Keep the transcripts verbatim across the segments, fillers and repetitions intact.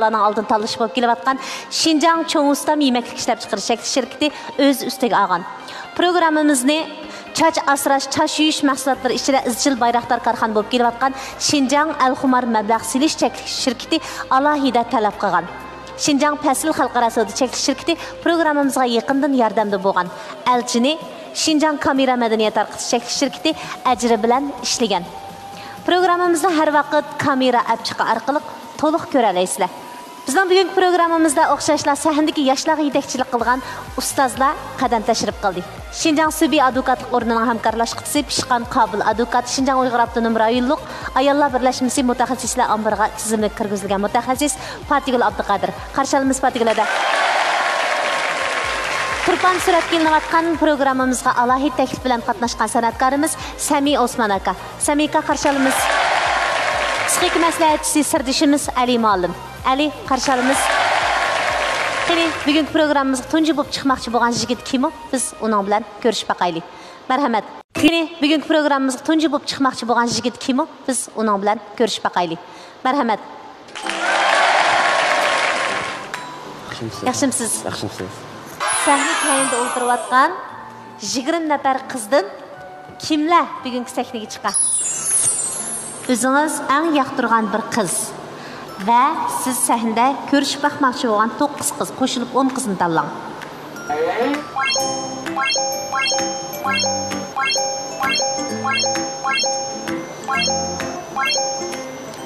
ئالدىدا تاللىشىپ بولۇپ كېلىۋاتقان شىنجاڭ چوڭ ئۇستام يېمەكلىك ئىشلەپچىقىرىش چەكلىك شىركىتى ئۆز ئۈستىگە ئالغان. پروگراممىمىزنى چاچ ئاسراش، چاچ يۇيۇش مەھسۇلاتلىرى ئىچىدە ئىزچىل بايراقدار كارخانا بولۇپ كېلىۋاتقان شىنجاڭ ئەلخۇمار مەبلەغ سېلىش چەكلىك شىركىتى ئالاھىدە تەلەپ قىلغان. شىنجاڭ پەسىل خەلقئارا سودا چەكلىك شىركىتى پروگراممىمىزغا يېقىندىن ياردەمدە بولغان. ئەلچىنى شىنجاڭ كامېرا مەدەنىيەت تارقىتىش چەكلىك شىركىتى ئەجرى بىلەن ئىشلىگەن. پروگراممىمىزنى ھەر ۋاقىت كامېرا ئەپچىقى ئارقىلىق تولۇق كۆرەلەيسىلەر. بىزنىڭ بۈگۈنكى پروگراممىمىزدا ئوخشاشلا سەھنىدىكى ياشلارغا يېتەكچىلىك قىلغان ئۇستازلار قەدەم تەشرىپ قىلدى. شىنجاڭ سۈبى ئادۋوكاتلىق ئورنىنىڭ ھەمكارلاشقۇچىسى، پىشقان قابىل ئادۋوكات، شىنجاڭ ئۇيغۇر ئاپتونوم رايونلۇق ئاياللار بىرلەشمىسى مۇتەخەسسىسلەر ئامبىرىغا تىزىملىككە كىرگۈزۈلگەن مۇتەخەسسىس پاتىگۈل ئابدۇقادىر. قارشى ئالىمىز پاتىگۈل ھەدە. تۇرپان سۈرەتكە ئېلىنىۋاتقان پروگراممىمىزغا ئالاھىدە تەكلىپ بىلەن قاتناشقان سەنئەتكارىمىز سەمى ئوسمان ئاكا. سەمى ئاكا، قارشى ئالىمىز. پسىخىكا مەسلىھەتچىسى، سىردىشىمىز ئەلى مۇئەللىم. ئەلى، قارشى ئالىمىز. قېنى، بۈگۈنكى پروگراممىمىزغا تۇنجى بولۇپ چىقماقچى بولغان يىگىت كىمۇ؟ بىز ئۇنىڭ بىلەن كۆرۈشۈپ باقايلى. مەرھەمەت. قېنى، بۈگۈنكى پروگراممىمىزغا تۇنجى بولۇپ چىقماقچى بولغان يىگىت كىمۇ؟ بىز ئۇنىڭ بىلەن كۆرۈشۈپ باقايلى. مەرھەمەت. ياخشىمۇسىز؟ ياخشىمۇسىز؟ ياخشىمۇسىز؟ سەھنە كەينىدە ئولتۇرۇۋاتقان يىگىرمە نەپەر قىزدىن كىملەر بۈگۈنكى سەھنىگە چىقا؟ ئۆزىڭىز ئەڭ ياقتۇرغان بىر قىز ۋە سىز سەھنىدە كۆرۈشۈپ باقماقچى بولغان توققۇز قىز، قوشۇلۇپ ئون قىزنى تاللاڭ.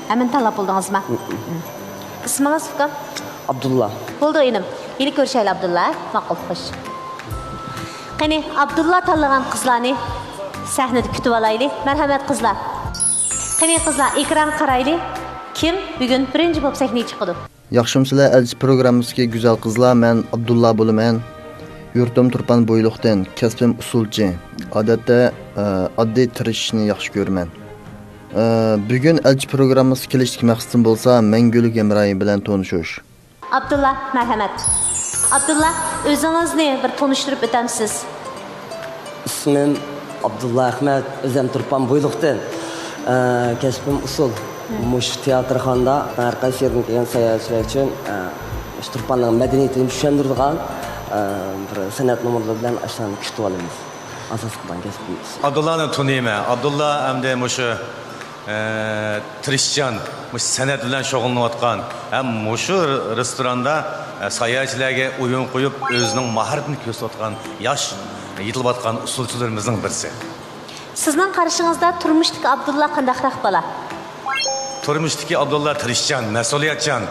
ھەممىنى تاللاپ بولدىڭىزمۇ؟ ئىسمىڭىز، ئۇكام؟ ئابدۇللا. بولدى، ئىنىم. ھېلى كۆرۈشەيلى، ئابدۇللا. ماقۇل، خوش. قېنى، ئابدۇللا تاللىغان قىزلارنى سەھنىدە كۈتۈۋالايلى. مەرھەمەت، قىزلار. قېنى، قىزلار، ئېكرانغا قارايلى. كىم بۈگۈن بىرىنچى بولۇپ سەھنىگە چىقىدۇ؟ ياخشىمۇسىلەر، ئەلچى پروگراممىسىدىكى گۈزەل قىزلار؟ مەن ئابدۇللا بولىمەن. يۇرتۇم تۇرپان بويلۇقتىن، كەسپىم ئۇسسۇلچى. ئادەتتە، ئە، ئاددىي تىرىشىشنى ياخشى كۆرىمەن. ئە، بۈگۈن ئەلچى پروگراممىسىغا كېلىشتىكى مەقسىتىم بولسا مەڭگۈلۈك ھەمراھى بىلەن تونۇشۇش. ئابدۇللا، مەرھەمەت. ئابدۇللا، ئۆزىڭىزنى بىر تونۇشتۇرۇپ ئۆتەمسىز؟ ئىسمىم ئابدۇللا ئەخمەت، ئۆزۈم تۇرپان بويلۇقتىن. ئە، كەسپىم ئۇسسۇل. مۇشۇ تىياتىرخانىدا ھەر قايسى يەردىن كەلگەن ساياھەتچىلەر ئۈچۈن، ئە، مۇشۇ تۇرپاننىڭ مەدەنىيىتىنى چۈشەندۈرىدىغان، ئە، بىر سەنئەت نومۇرلىرى بىلەن ئاشۇلارنى كۈتۈۋالىمىز. ئاساس قىلغان كەسپىي ئىش. ئابدۇللانى تونۇيمەن. ئابدۇللا ئەمدى مۇشۇ، ئە، تىرىشچان، مۇشۇ سەنئەت بىلەن شۇغۇللىنىۋاتقان ھەم مۇشۇ رېستوراندا، ئە، ساياھەتچىلەرگە ئويۇن قويۇپ، ئۆزىنىڭ ماھارىتىنى كۆرسىتىۋاتقان ياش، يېتىلىۋاتقان ئۇسسۇلچىلىرىمىزنىڭ بىرسى. سىزنىڭ قارىشىڭىزدا تۇرمۇشتىكى ئابدۇللا قانداقراق بالا؟ تۇرمۇشتىكى ئابدۇللا تىرىشچان، مەسئۇلىيەتچان.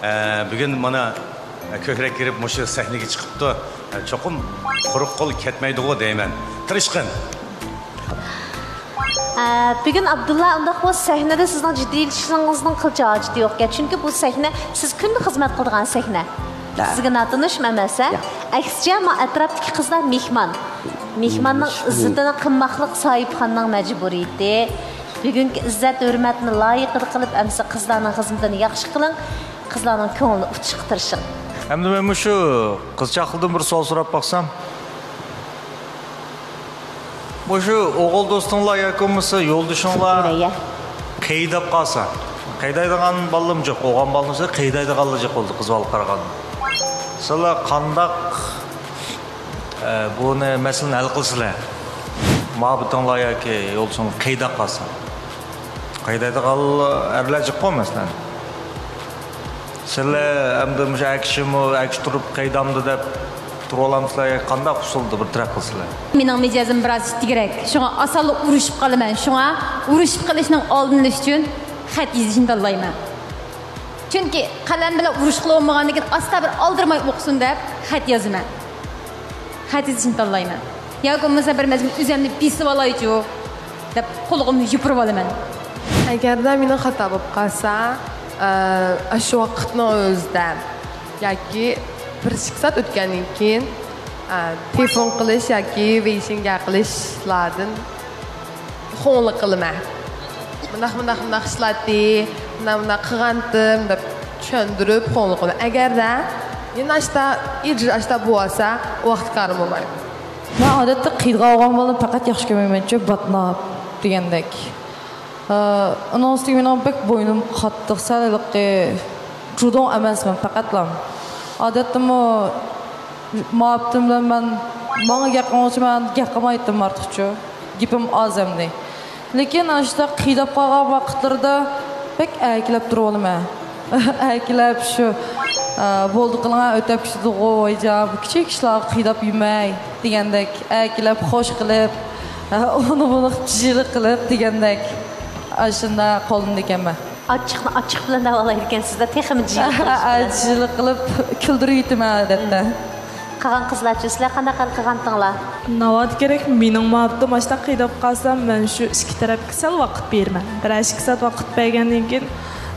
ئە، بۈگۈن مانا، ئە، كۆكرەك كېرىپ مۇشۇ سەھنىگە چىقىپتۇ. ئە، چوقۇم قۇرۇق قول كەتمەيدىغۇ دەيمەن. تىرىشقىن. ئە، بۈگۈن ئابدۇللا، ئۇنداق بولسا سەھنىدە سىزنىڭ جىددىيلىشىشىڭىزنىڭ قىلچە ھاجىتى يوقكەن. چۈنكى بۇ سەھنە سىز كۈندە خىزمەت قىلىدىغان سەھنە. ھە. سىزگە ناتونۇشمۇ ئەمەس، ھە؟ ياق. ئەكسىچە، ما ئەتراپتىكى قىزلار مېھمان. مېھماننىڭ ئىززىتىنى قىلماقلىق ساھىبخاننىڭ مەجبۇرىيىتى. بۈگۈنكى ئىززەت ھۆرمەتنى لايىقىدا قىلىپ، ئەمىسە قىزلارنىڭ خىزمىتىنى ياخشى قىلىڭ، قىزلارنىڭ كۆڭلىنى ئۇتۇشقا تىرىشىڭ. ئەمدى مەن مۇشۇ قىزچاقلىدىن بىر سوئال سوراپ باقسام، مۇشۇ ئوغۇل دوستۇڭلار ياكى بولمىسا يولدىشىڭلار قېيىداپ قالسا، قېيىدايدىغان بالىلىرىمۇ جىق، ئوغۇل بالىلىرىمۇز قېيىدايدىغانلار جىق بولدى، قىز بالىغا قارىغاندا. سىلەر قانداق، ئە، بۇنى، مەسىلىنى ھەل قىلىسىلەر؟ مۇھەببىتىڭلار ياكى يولدىشىڭلار قېيىداپ قالسا. قېيىدايدىغان ئەرلەر جىققۇ، مەسىلەن. سىلەر ئەمدى مۇشۇ ئەر كىشىمۇ، ئەر كىشى تۇرۇپ قېيىدامدۇ دەپ تۇرۇۋالامسىلەر ياكى قانداق ئۇسۇلدا بىر تەرەپ قىلىسىلەر؟ مېنىڭ مىجەزىم بىراز تىتىكرەك، شۇڭا ئاسانلا ئۇرۇشۇپ قالىمەن. شۇڭا ئۇرۇشۇپ قېلىشنىڭ ئالدىنى ئېلىش ئۈچۈن خەت يېزىشنى تاللايمەن. چۈنكى قەلەم بىلەن ئۇرۇشقىلى بولمىغاندىكىن ئاستا بىر ئالدىرىماي ئوقۇسۇن دەپ خەت يازىمەن. خەت يېزىشنى تاللايمەن. ياكى بولمىسا بىر مەزگىل ئۆزۈمنى بېسىۋالايچۇ دەپ قولىغىمنى يوپۇرۇۋالىمەن. ئەگەردە مېنىڭ خاتا بولۇپ قالسا، ئە، ئاشۇ ۋاقىتنىڭ ئۆزىدە ياكى بىر ئىككى سائەت ئۆتكەندىن كېيىن، ئە، تېلېفون قىلىش ياكى ۋېيشىنگە قىلىشلاردىن خۇڭلۇق قىلىمەن. مۇنداق، مۇنداق، مۇنداق ئىشلاتتى، مۇنداق، مۇنداق قىلغانتىم دەپ چۈشەندۈرۈپ خۇڭلۇق قىلىمەن. ئەگەردە يەنە ئاشتا، ئىجرا ئاشتا بولسا، ئۇ ۋاقىت كارىم بولمايدۇ. مەن ئادەتتە قىيىدىغان ئوغۇل بالىنى پەقەت ياخشى كۆرمەيمەن، چۈ باتناپ دېگەندەك. ئە، ئۇنىڭ ئۈستىگە مېنىڭ بەك بوينۇم قاتتىق، سەل ھېلىقى جۇدۇڭ ئەمەسمەن، پەقەتلا. ئادەتتىمۇ مۇھەببىتىم بىلەن مەن ماڭا گەپ قىلغۇچە مەن گەپ قىلمايتتىم ئارتۇقچە. گېپىم ئاز ئەمدى. لېكىن ئاشۇنداق قىيناپ قالغان ۋاقىتلىرىدا بەك ئەركىلەپ تۇرۇۋالىمەن. ئەركىلەپ شۇ، ئە، بولدى قىلىڭا ئۆتەپ كېتىدىغۇ، ۋايجان، بۇ كىچىك ئىشلارغا قىيناپ يۈرمەي دېگەندەك، ئەركىلەپ خوش قىلىپ، ئە، ئۇنى بۇنى جىلە قىلىپ دېگەندەك، ئاشۇنداق قوللىنىدىكەنمەن. ئاچچىقنى ئاچچىق بىلەن داۋالايدىكەنسىز-دە، تېخىمۇ جىلە قىلىش بىلەن. جىلە قىلىپ كۈلدۈرۈۋېتىمەن ئادەتتە. قالغان قىزلارچۇ، سىلەر قانداق قىلىپ قىلغانتىڭلار؟ ناۋادا كېرەك، مېنىڭ مۇھەببىتىم ئاشۇنداق قىيناپ قالسا، مەن شۇ ئىككى تەرەپكە سەل ۋاقىت بېرىمەن. بىرەر ئىككى سائەت ۋاقىت بەرگەندىن كېيىن،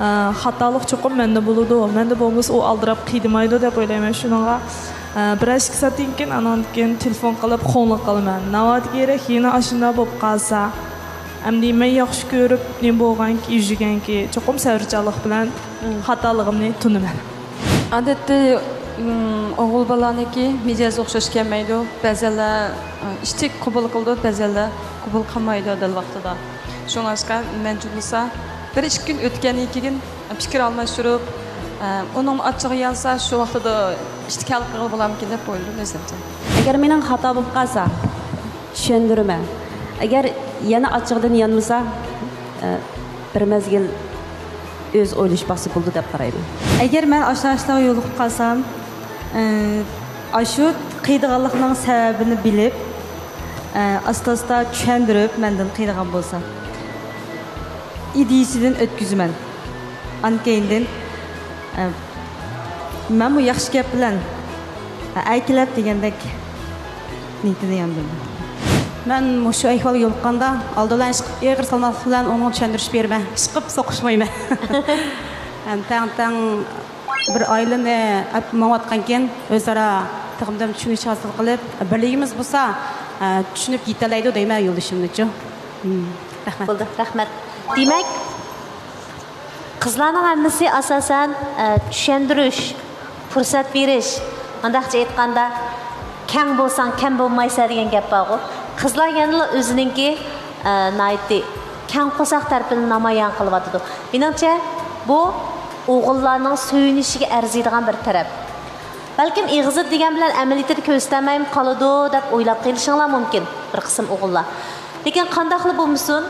ئە، خاتالىق چوقۇم مەندە بولىدۇ. مەندە بولمىسا، ئۇ ئالدىراپ قىينىمايدۇ دەپ ئويلايمەن. شۇنىڭغا، ئە، بىرەر ئىككى سائەتتىن كېيىن، ئانىڭدىن كېيىن تېلېفون قىلىپ، قوڭلۇق قىلىمەن. ناۋادا كېرەك، يەنە ئاشۇنداق بولۇپ قالسا، ئەمدى مەن ياخشى كۆرۈپ، نېمە بولغانكى، يۈزۈگەنكى، چوقۇم سەۋرچانلىق بىلەن خاتالىقىمنى تونۇيمەن. ئادەتتە، ئوغۇل بالانىڭكى مىجەزى ئوخشاش كەلمەيدۇ. بەزەنلەر ئىشتىك قوبۇل قىلىدۇ، بەزەنلەر قوبۇل قىلمايدۇ دەل ۋاقتىدا. شۇڭلاشقا مەنچە بولسا بىر ئىككى كۈن ئۆتكەندىن كېيىن پىكىر ئالماشتۇرۇپ، ئۇنىڭ ئاچچىقى يانسا، شۇ ۋاقتىدا ئىشتىك ھەل قىلغىلى بولامىكىن دەپ ئويلىدىم ئۆزۈمچە. ئەگەر مېنىڭ خاتا بولۇپ قالسا، چۈشەندۈرىمەن. ئەگەر يەنە ئاچچىقىدىن يانمىسا، ئە، بىر مەزگىل ئۆزى ئويلىشىپ باقسا بولىدۇ دەپ قارايمەن. ئەگەر مەن ئاشۇنداق ئىشلارغا يولۇقۇپ قالسام، ئە، ئاشۇ قىيىدىغانلىقنىڭ سەۋەبىنى بىلىپ، ئە، ئاستا-ئاستا چۈشەندۈرۈپ، مەندىن قىيىدىغان بولسا، ئىدىيىسىدىن ئۆتكۈزىمەن. ئاندىن كېيىندىن، ئە، مەنمۇ ياخشى گەپ بىلەن، ئە، ئەركىلەپ دېگەندەك نىيىتىنى ياندۇردۇم. مەن مۇشۇ ئەھۋالغا يولۇققاندا، ئالدى بىلەن ئىشقىلىپ ئېغىر سالماقلىق بىلەن ئۇنىڭغا چۈشەندۈرۈش بېرىمەن. ئىشقىلىپ سوقۇشمايمەن. ھەم تەڭ، تەڭ بىر ئائىلىنى ئەپ ماڭىۋاتقانكەن، ئۆزئارا تېخىمۇ چۈشىنىش ھاسىل قىلىپ، بىرلىكىمىز بولسا، ئە، چۈشىنىپ يېتەلەيدۇ دەيمەن يولدىشىمنىچۇ. ھىم، رەھمەت. بولدى، رەھمەت. دېمەك، قىزلارنىڭ ھەممىسى ئاساسەن، ئە، چۈشەندۈرۈش، پۇرسەت بېرىش، مۇنداقچە ئېيتقاندا، «كەڭ بولساڭ كەم بولمايسەن» دېگەن گەپ بارغۇ. قىزلار يەنىلا ئۆزىنىڭكى، ئە، ناھايىتى كەڭ قورساق تەرىپىنى نامايان قىلىۋاتىدۇ. مېنىڭچە، بۇ ئوغۇللارنىڭ سۆيۈنۈشىگە ئەرزىيدىغان بىر تەرەپ. بەلكىم ئېغىزدا دېگەن بىلەن ئەمەلىيىتىدە كۆرسىتەلمەيمۇ قالىدۇ دەپ ئويلاپ قېلىشىڭلار مۇمكىن بىر قىسىم ئوغۇللار. لېكىن قانداقلا بولمىسۇن،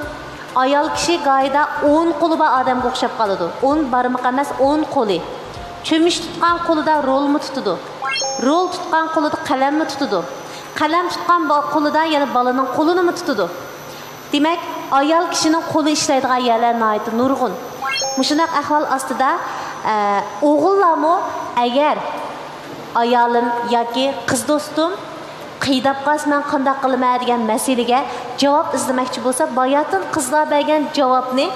ئايال كىشى گاھىدا ئون قولى بار ئادەمگە ئوخشاپ قالىدۇ. ئون بارمىقى ئەمەس، ئون قولى. چۆمۈچ تۇتقان قولىدا رولمۇ تۇتىدۇ. رول تۇتقان قولىدا قەلەممۇ تۇتىدۇ. قەلەم تۇتقان با-، قولىدا يەنە بالىنىڭ قولىنىمۇ تۇتىدۇ. دېمەك، ئايال كىشىنىڭ قولى ئىشلەيدىغان يەرلەر ناھايىتى نۇرغۇن. مۇشۇنداق ئەھۋال ئاستىدا، ئە، ئوغۇللارمۇ ئەگەر ئايالىم ياكى قىز دوستۇم قىيناپ قالسا مەن قانداق قىلىمەن دېگەن مەسىلىگە جاۋاب ئىزدىمەكچى بولسا، باياتىن قىزلار بەرگەن جاۋابنى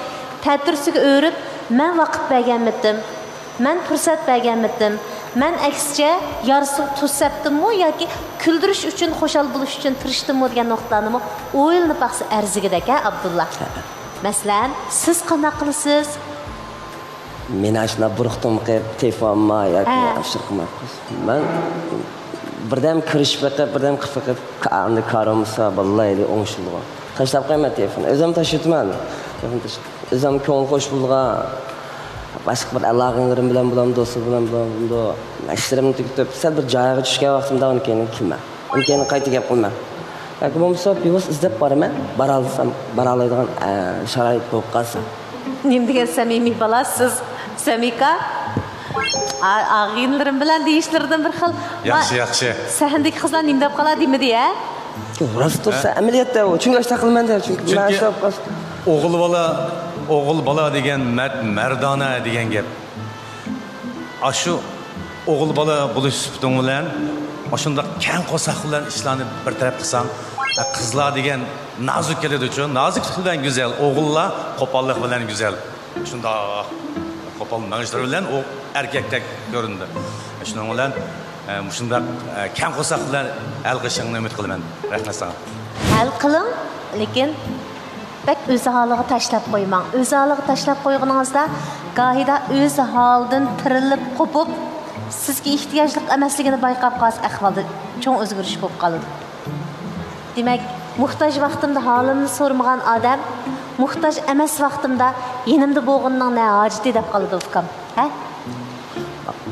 تەتۈرىسىگە ئۆرۈپ، مەن ۋاقىت بەرگەنمىتىم؟ مەن پۇرسەت بەرگەنمىتىم؟ مەن ئەكسىچە يارىسىغا تۇز سەپتىممۇ ياكى كۈلدۈرۈش ئۈچۈن، خۇشال بولۇش ئۈچۈن تىرىشتىممۇ دېگەن نۇقتىلارنىمۇ ئويلىنىپ باقسا ئەرزىگۈدەك، ھە، ئابدۇللا؟ مەسىلەن، سىز قانداق قىلىسىز؟ مېنى ئاشۇنداق بۇرۇقتۇم قىلىپ، تېلېفونما ياكى ھە. ئاشۇ قىلماي قويسا. مەن بىردەم كىرىشىپ بېقىپ، بىردەم قىلىپ بېقىپ، ئەمدى كارىم بولسا، باللا ئىدى ئوڭشىلىدىغۇ. تاشلاپ قويىمەن تېلېفوننى. ئۆزۈم تاشلىۋېتىمەن. تېلېفون تاشلاپ. ئۆزۈم كۆڭۈل خۇش بولىدىغان باشقا بىر ئالاقىلىرىم بىلەن بولامدۇ، دوستلار بىلەن بولامدۇ، ئىشلىرىمنى تۈگىتىپ، سەل بىر جايىغا چۈشكەن ۋاقتىمدا ئۇنى كېيىن كۈلىمەن. ئۇنى كېيىن قايتا گەپ قىلىمەن. ياكى بولمىسا، بىۋاسىتە ئىزدەپ بارىمەن. بارالىسام، بارالايدىغان، ئە، شارائىت بولۇپ قالسا. نېمە دېگەن سەمىمىي بالا سىز، سەمىكا؟ ئا-، ئاغىنىلىرىم بىلەن دېيىشلىرىدىن بىر خىل. ياخشى، ياخشى. سەھنىدىكى قىزلار نېمە دەپ قالا دېمىدى، ھە؟ راست تۇرسا، ھە؟ ئەمەلىيەتتە ئۇ. چۈنكى ئاشۇنداق قىلىمەن دە، چۈنكى مەن چۈنكى ئاشۇنداق قىلسا. ئوغۇل بالا، ئوغۇل بالا دېگەن مەرد، مەردانە دېگەن گەپ. ئاشۇ ئوغۇل بالا بولۇش سۈپىتىڭ بىلەن ئاشۇنداق كەڭ قورساق بىلەن ئىشلارنى بىر تەرەپ قىلساڭ، قىزلار دېگەن نازۇك كېلىدۇچۇ، نازۇكلۇق بىلەن گۈزەل، ئوغۇللار قوپاللىق بىلەن گۈزەل. شۇنداق قوپال مېڭىشلىرى بىلەن ئۇ ئەركەكتەك كۆرۈنىدۇ. شۇنىڭ بىلەن، ئە، مۇشۇنداق، ئە، كەڭ قورساق بىلەن ھەل قىلىشىڭنى ئۈمىد قىلىمەن. رەھمەت ساڭا. ھەل قىلىڭ، لېكىن بەك ئۆز ھالىغا تاشلاپ قويماڭ. ئۆز ھالىغا تاشلاپ قويغىنىڭىزدا گاھىدا ئۆز ھالىدىن تىرىلىپ قوپۇپ، سىزگە ئېھتىياجلىق ئەمەسلىكىنى بايقاپ قالسا، ئەھۋالدا چوڭ ئۆزگىرىش بولۇپ قالىدۇ. دېمەك، موھتاج ۋاقتىمدا ھالىمنى سورىمىغان ئادەم، موھتاج ئەمەس ۋاقتىمدا يېنىمدا بولغىنىنىڭ نە ھاجىتى دەپ قالىدۇ، ئۇكام. ھە؟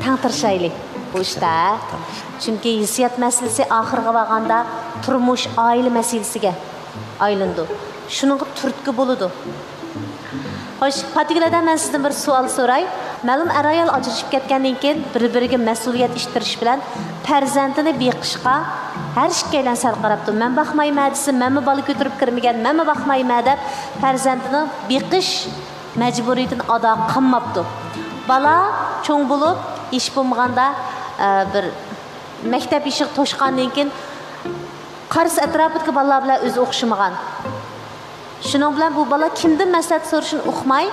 تەڭ تىرىشايلى بۇ ئىشتا. چۈنكى ھېسسىيات مەسىلىسى ئاخىرىغا بارغاندا تۇرمۇش، ئائىلە مەسىلىسىگە ئايلىنىدۇ. شۇنىڭغا تۈرتكە بولىدۇ. خوش، پاتىگۈل ھەدە، مەن سىزدىن بىر سوئال سوراي. مەلۇم ئەر-ئايال ئاجرىشىپ كەتكەندىن كېيىن، بىر-بىرىگە مەسئۇلىيەت ئىتتىرىش بىلەن پەرزەنتىنى بېقىشقا ھەر ئىككىيلەن سەل قاراپتۇ. مەن باقمايمەن دېسە، مەنمۇ بالا كۆتۈرۈپ كىرمىگەن، مەنمۇ باقمايمەن دەپ، پەرزەنتىنى بېقىش مەجبۇرىيىتىنى ئادا قىلماپتۇ. بالا چوڭ بولۇپ، ھېچ بولمىغاندا، ئە، بىر مەكتەپ يېشىغا توشقاندىن كېيىن، قارىسا ئەتراپىدىكى بالىلار بىلەن ئۆزى ئوخشىمىغان. شۇنىڭ بىلەن بۇ بالا كىمدىن مەسلىھەت سورىشىنى ئۇقماي،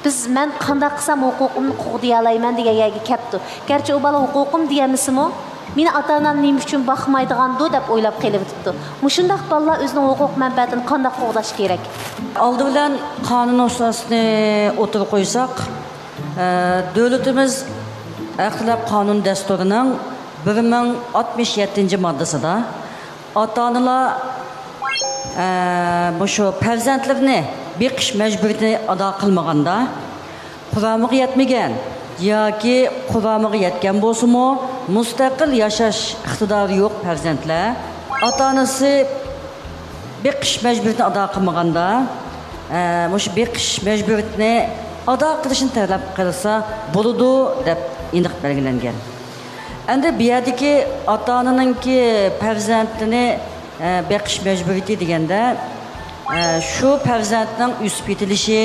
بىز، مەن قانداق قىلسام ھوقۇقۇمنى قوغدىيالايمەن دېگەن يەرگە كەپتۇ. گەرچە ئۇ بالا ھوقۇقۇم دېيەلمىسىمۇ، مېنى ئاتا-ئانام نېمە ئۈچۈن باقمايدىغاندۇ دەپ ئويلاپ قېلىۋېتىپتۇ. مۇشۇنداق بالىلار ئۆزىنىڭ ھوقۇق مەنپەئەتىنى قانداق قوغداش كېرەك؟ ئالدى بىلەن قانۇن ئاساسىنى ئوتتۇرىغا قويساق، ئە، دۆلىتىمىز ھەق تەلەپ قانۇن دەستۇرىنىڭ بىر مىڭ ئاتمىش يەتتىنچى ماددىسىدا ئاتا-ئانىلار، ئە، مۇشۇ پەرزەنتلىرىنى بېقىش مەجبۇرىيىتىنى ئادا قىلمىغاندا، قۇرامىغا يەتمىگەن ياكى قۇرامىغا يەتكەن بولسىمۇ، مۇستەقىل ياشاش ئىقتىدارى يوق پەرزەنتلەر ئاتا-ئانىسى بېقىش مەجبۇرىيىتىنى ئادا قىلمىغاندا، ئە، مۇشۇ بېقىش مەجبۇرىيىتىنى ئادا قىلىشنى تەلەپ قىلسا بولىدۇ، دەپ ئېنىق بەلگىلەنگەن. ئەمدى بۇ يەردىكى ئاتا-ئانىنىڭكى پەرزەنتىنى، ئە، بېقىش مەجبۇرىيىتى دېگەندە، ئە، شۇ پەرزەنتنىڭ ئۆسۈپ يېتىلىشى،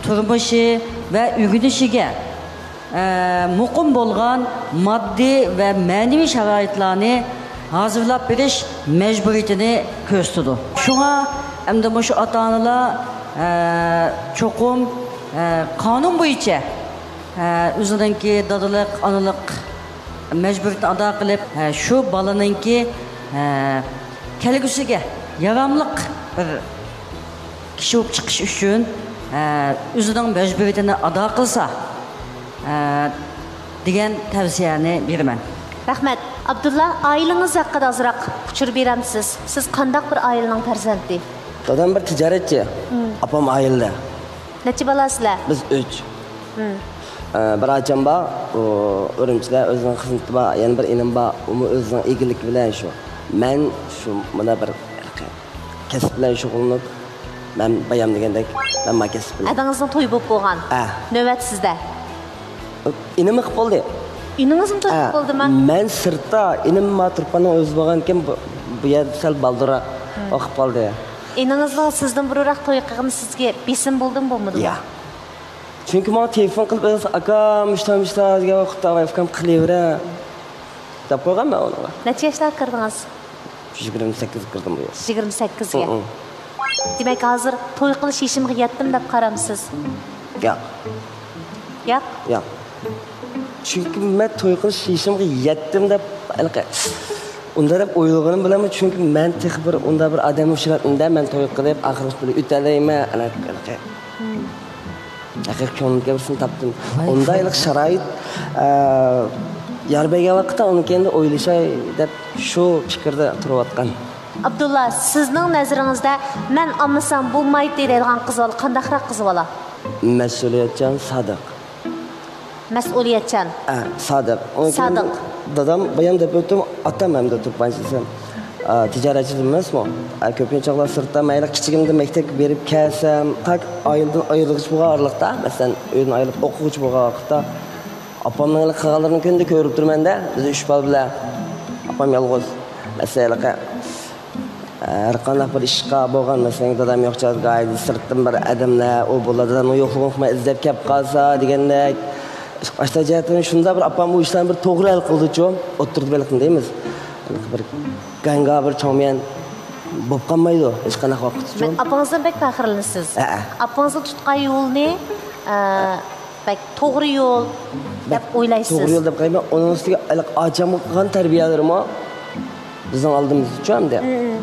تۇرمۇشى ۋە ئۆگىنىشىگە، ئە، مۇقىم بولغان ماددىي ۋە مەنىۋى شارائىتلارنى ھازىرلاپ بېرىش مەجبۇرىيىتىنى كۆرسىتىدۇ. شۇڭا ئەمدى مۇشۇ ئاتا-ئانىلار، ئە، چوقۇم، ئە، قانۇن بويىچە، ئە، ئۆزىنىڭكى دادىلىق، ئانىلىق مەجبۇرىيىتىنى ئادا قىلىپ، ئە، شۇ بالىنىڭكى، ئە، كەلگۈسىگە ياراملىق بىر كىشى بولۇپ چىقىش ئۈچۈن، ئە، ئۆزىنىڭ مەجبۇرىيىتىنى ئادا قىلسا، ئە، دېگەن تەۋسىيەنى بېرىمەن. رەھمەت. ئابدۇللا، ئائىلىڭىز ھەققىدە ئازراق ئۇچۇر بېرەمسىز؟ سىز قانداق بىر ئائىلىنىڭ پەرزەنتى؟ دادام بىر تىجارەتچى. مم. ئاپام ئائىلىدە. نەچچە بالاسىلەر؟ بىز ئۈچ. مم. ئە، بىر ئاچام بار، ئۇ ئۈرۈمچىدە ئۆزىنىڭ خىزمىتى بار، يەنە بىر ئىنىم بار، ئۇمۇ ئۆزىنىڭ ئىگىلىكى بىلەن شۇ. مەن شۇ مانا بىر كەسىپ بىلەن شۇغۇللىنىپ، مەن بايام دېگەندەك، مەن ما كەسىپ بىلەن. ئەدىڭىزنىڭ تويى بولۇپ بولغان. ئە. نۆۋەت سىزدە. ئىنىم قىلىپ بولدى. ئىنىڭىزمۇ توي ئە، قىلىپ بولدىما؟ مەن سىرتتا، ئىنىم ما تۇرپاننىڭ ئۆزى بولغانكىن، بۇ، بۇ يەردە سەل بالدۇرراق مم. ئوقۇپ قالدى. ئىنىڭىزنىڭ سىزدىن بۇرۇنراق توي قىلغىنى سىزگە بېسىم بولدىمۇ، بولمىدىمۇ؟ يا. چۈنكى ماڭا تېلېفون قىلىپ، «ئاكام، مۇشتا، مۇشتا» دېگەن ۋاقىتتا، «ئاكام، قىلىۋېرە» دەپ قويغان مەن ئۇنىڭغا. نەچچە ياشلارغا كىردىڭىز؟ يىگىرمە سەككىزگە كىردىم بۇ يىل. يىگىرمە سەككىزگە. ھىم. دېمەك، ھازىر توي قىلىش يېشىمغا يەتتىم دەپ قارامسىز؟ ياق. ياق؟ ياق. چۈنكى مەن توي قىلىش يېشىمغا يەتتىم دەپ، ھېلىقى، ئۇنداق دەپ ئويلىغىنىم بىلەنمۇ، چۈنكى مەن تېخى بىر ئۇنداق بىر ئادەمگە ئۇچراتمىدىم، مەن توي قىلىپ، ئاخىرلىشىپ بىلەن ئۆتەلەيمەن، ھېلىقى. ھىم. ھەقىقىي كۆڭلۈمدىكى بىرسىنى تاپتىم. ۋاي. ئۇنداق ھېلىقى شارائىت، ئە، يار بەرگەن ۋاقىتتا ئۇنىڭ كەينىدە ئويلىشاي دەپ شۇ پىكىردە تۇرۇۋاتقان. ئابدۇللا، سىزنىڭ نەزىرىڭىزدە مەن ئالمىسام بولمايتتى دەيدىغان قىز بالا قانداقراق قىز بالا؟ مەسئۇلىيەتچان، سادىق. مەسئۇلىيەتچان. ئە، سادىق. ئۇنىڭ كېيىن سادىق. دادام، بايام دەپ ئۆتتۈم، ئاتام ھەمدە تۇرپان دېسەم، ئە، تىجارەتچى ئەمەسمۇ؟ ئە، كۆپىنچە چاغلار سىرتتا، مەيلى كىچىكىمدە مەكتەپكە بېرىپ كەلسەم، تاكى ئائىلىدىن ئايرىلغۇچە بولغان ئارىلىقتا، مەسىلەن، ئۆيدىن ئايرىلىپ ئوقۇغۇچى بولغان ۋاقىتتا، ئاپامنىڭ ھېلىقى قىلغانلىرىنى كۈندە كۆرۈپ تۇرىمەن-دە، بىز ئۈچ بالا بىلەن. ئاپام يالغۇز. مەسىلەن، ھېلىقى، ھەر قانداق بىر ئىشقا بولغان، مەسىلەن، دادام يوق چاغدا، ھەيدە سىرتتىن بىر ئادەملەر، ئۇ بۇلار دادامنىڭ يوقلۇقىنى ئۇقماي ئىزدەپ كەپ قالسا دېگەندەك. ئاشۇنداق جەھەتتىن شۇنداق بىر ئاپام ئۇ ئىشلارنى بىر توغرا ھەل قىلدىچۇ، ئوتتۇرىدا بىر قىلدى دەيمىز. بىر گاڭگا، بىر چوڭميەن بولۇپ قالمايدۇ ھېچقانداق ۋاقىتتىچۇ. مەن ئاپىڭىزدىن بەك پەخىرلىنىسىز. ھەئە. ئاپىڭىزنىڭ تۇتقان يولىنى، ئە، بەك توغرا يول دەپ ئويلايسىز. توغرا يول دەپ قارايمەن. ئۇنىڭ ئۈستىگە ھېلىقى ئاچامغا قىلغان تەربىيەلىرىمۇ بىزنىڭ ئالدىمىزدىچۇ ئەمدى. مم.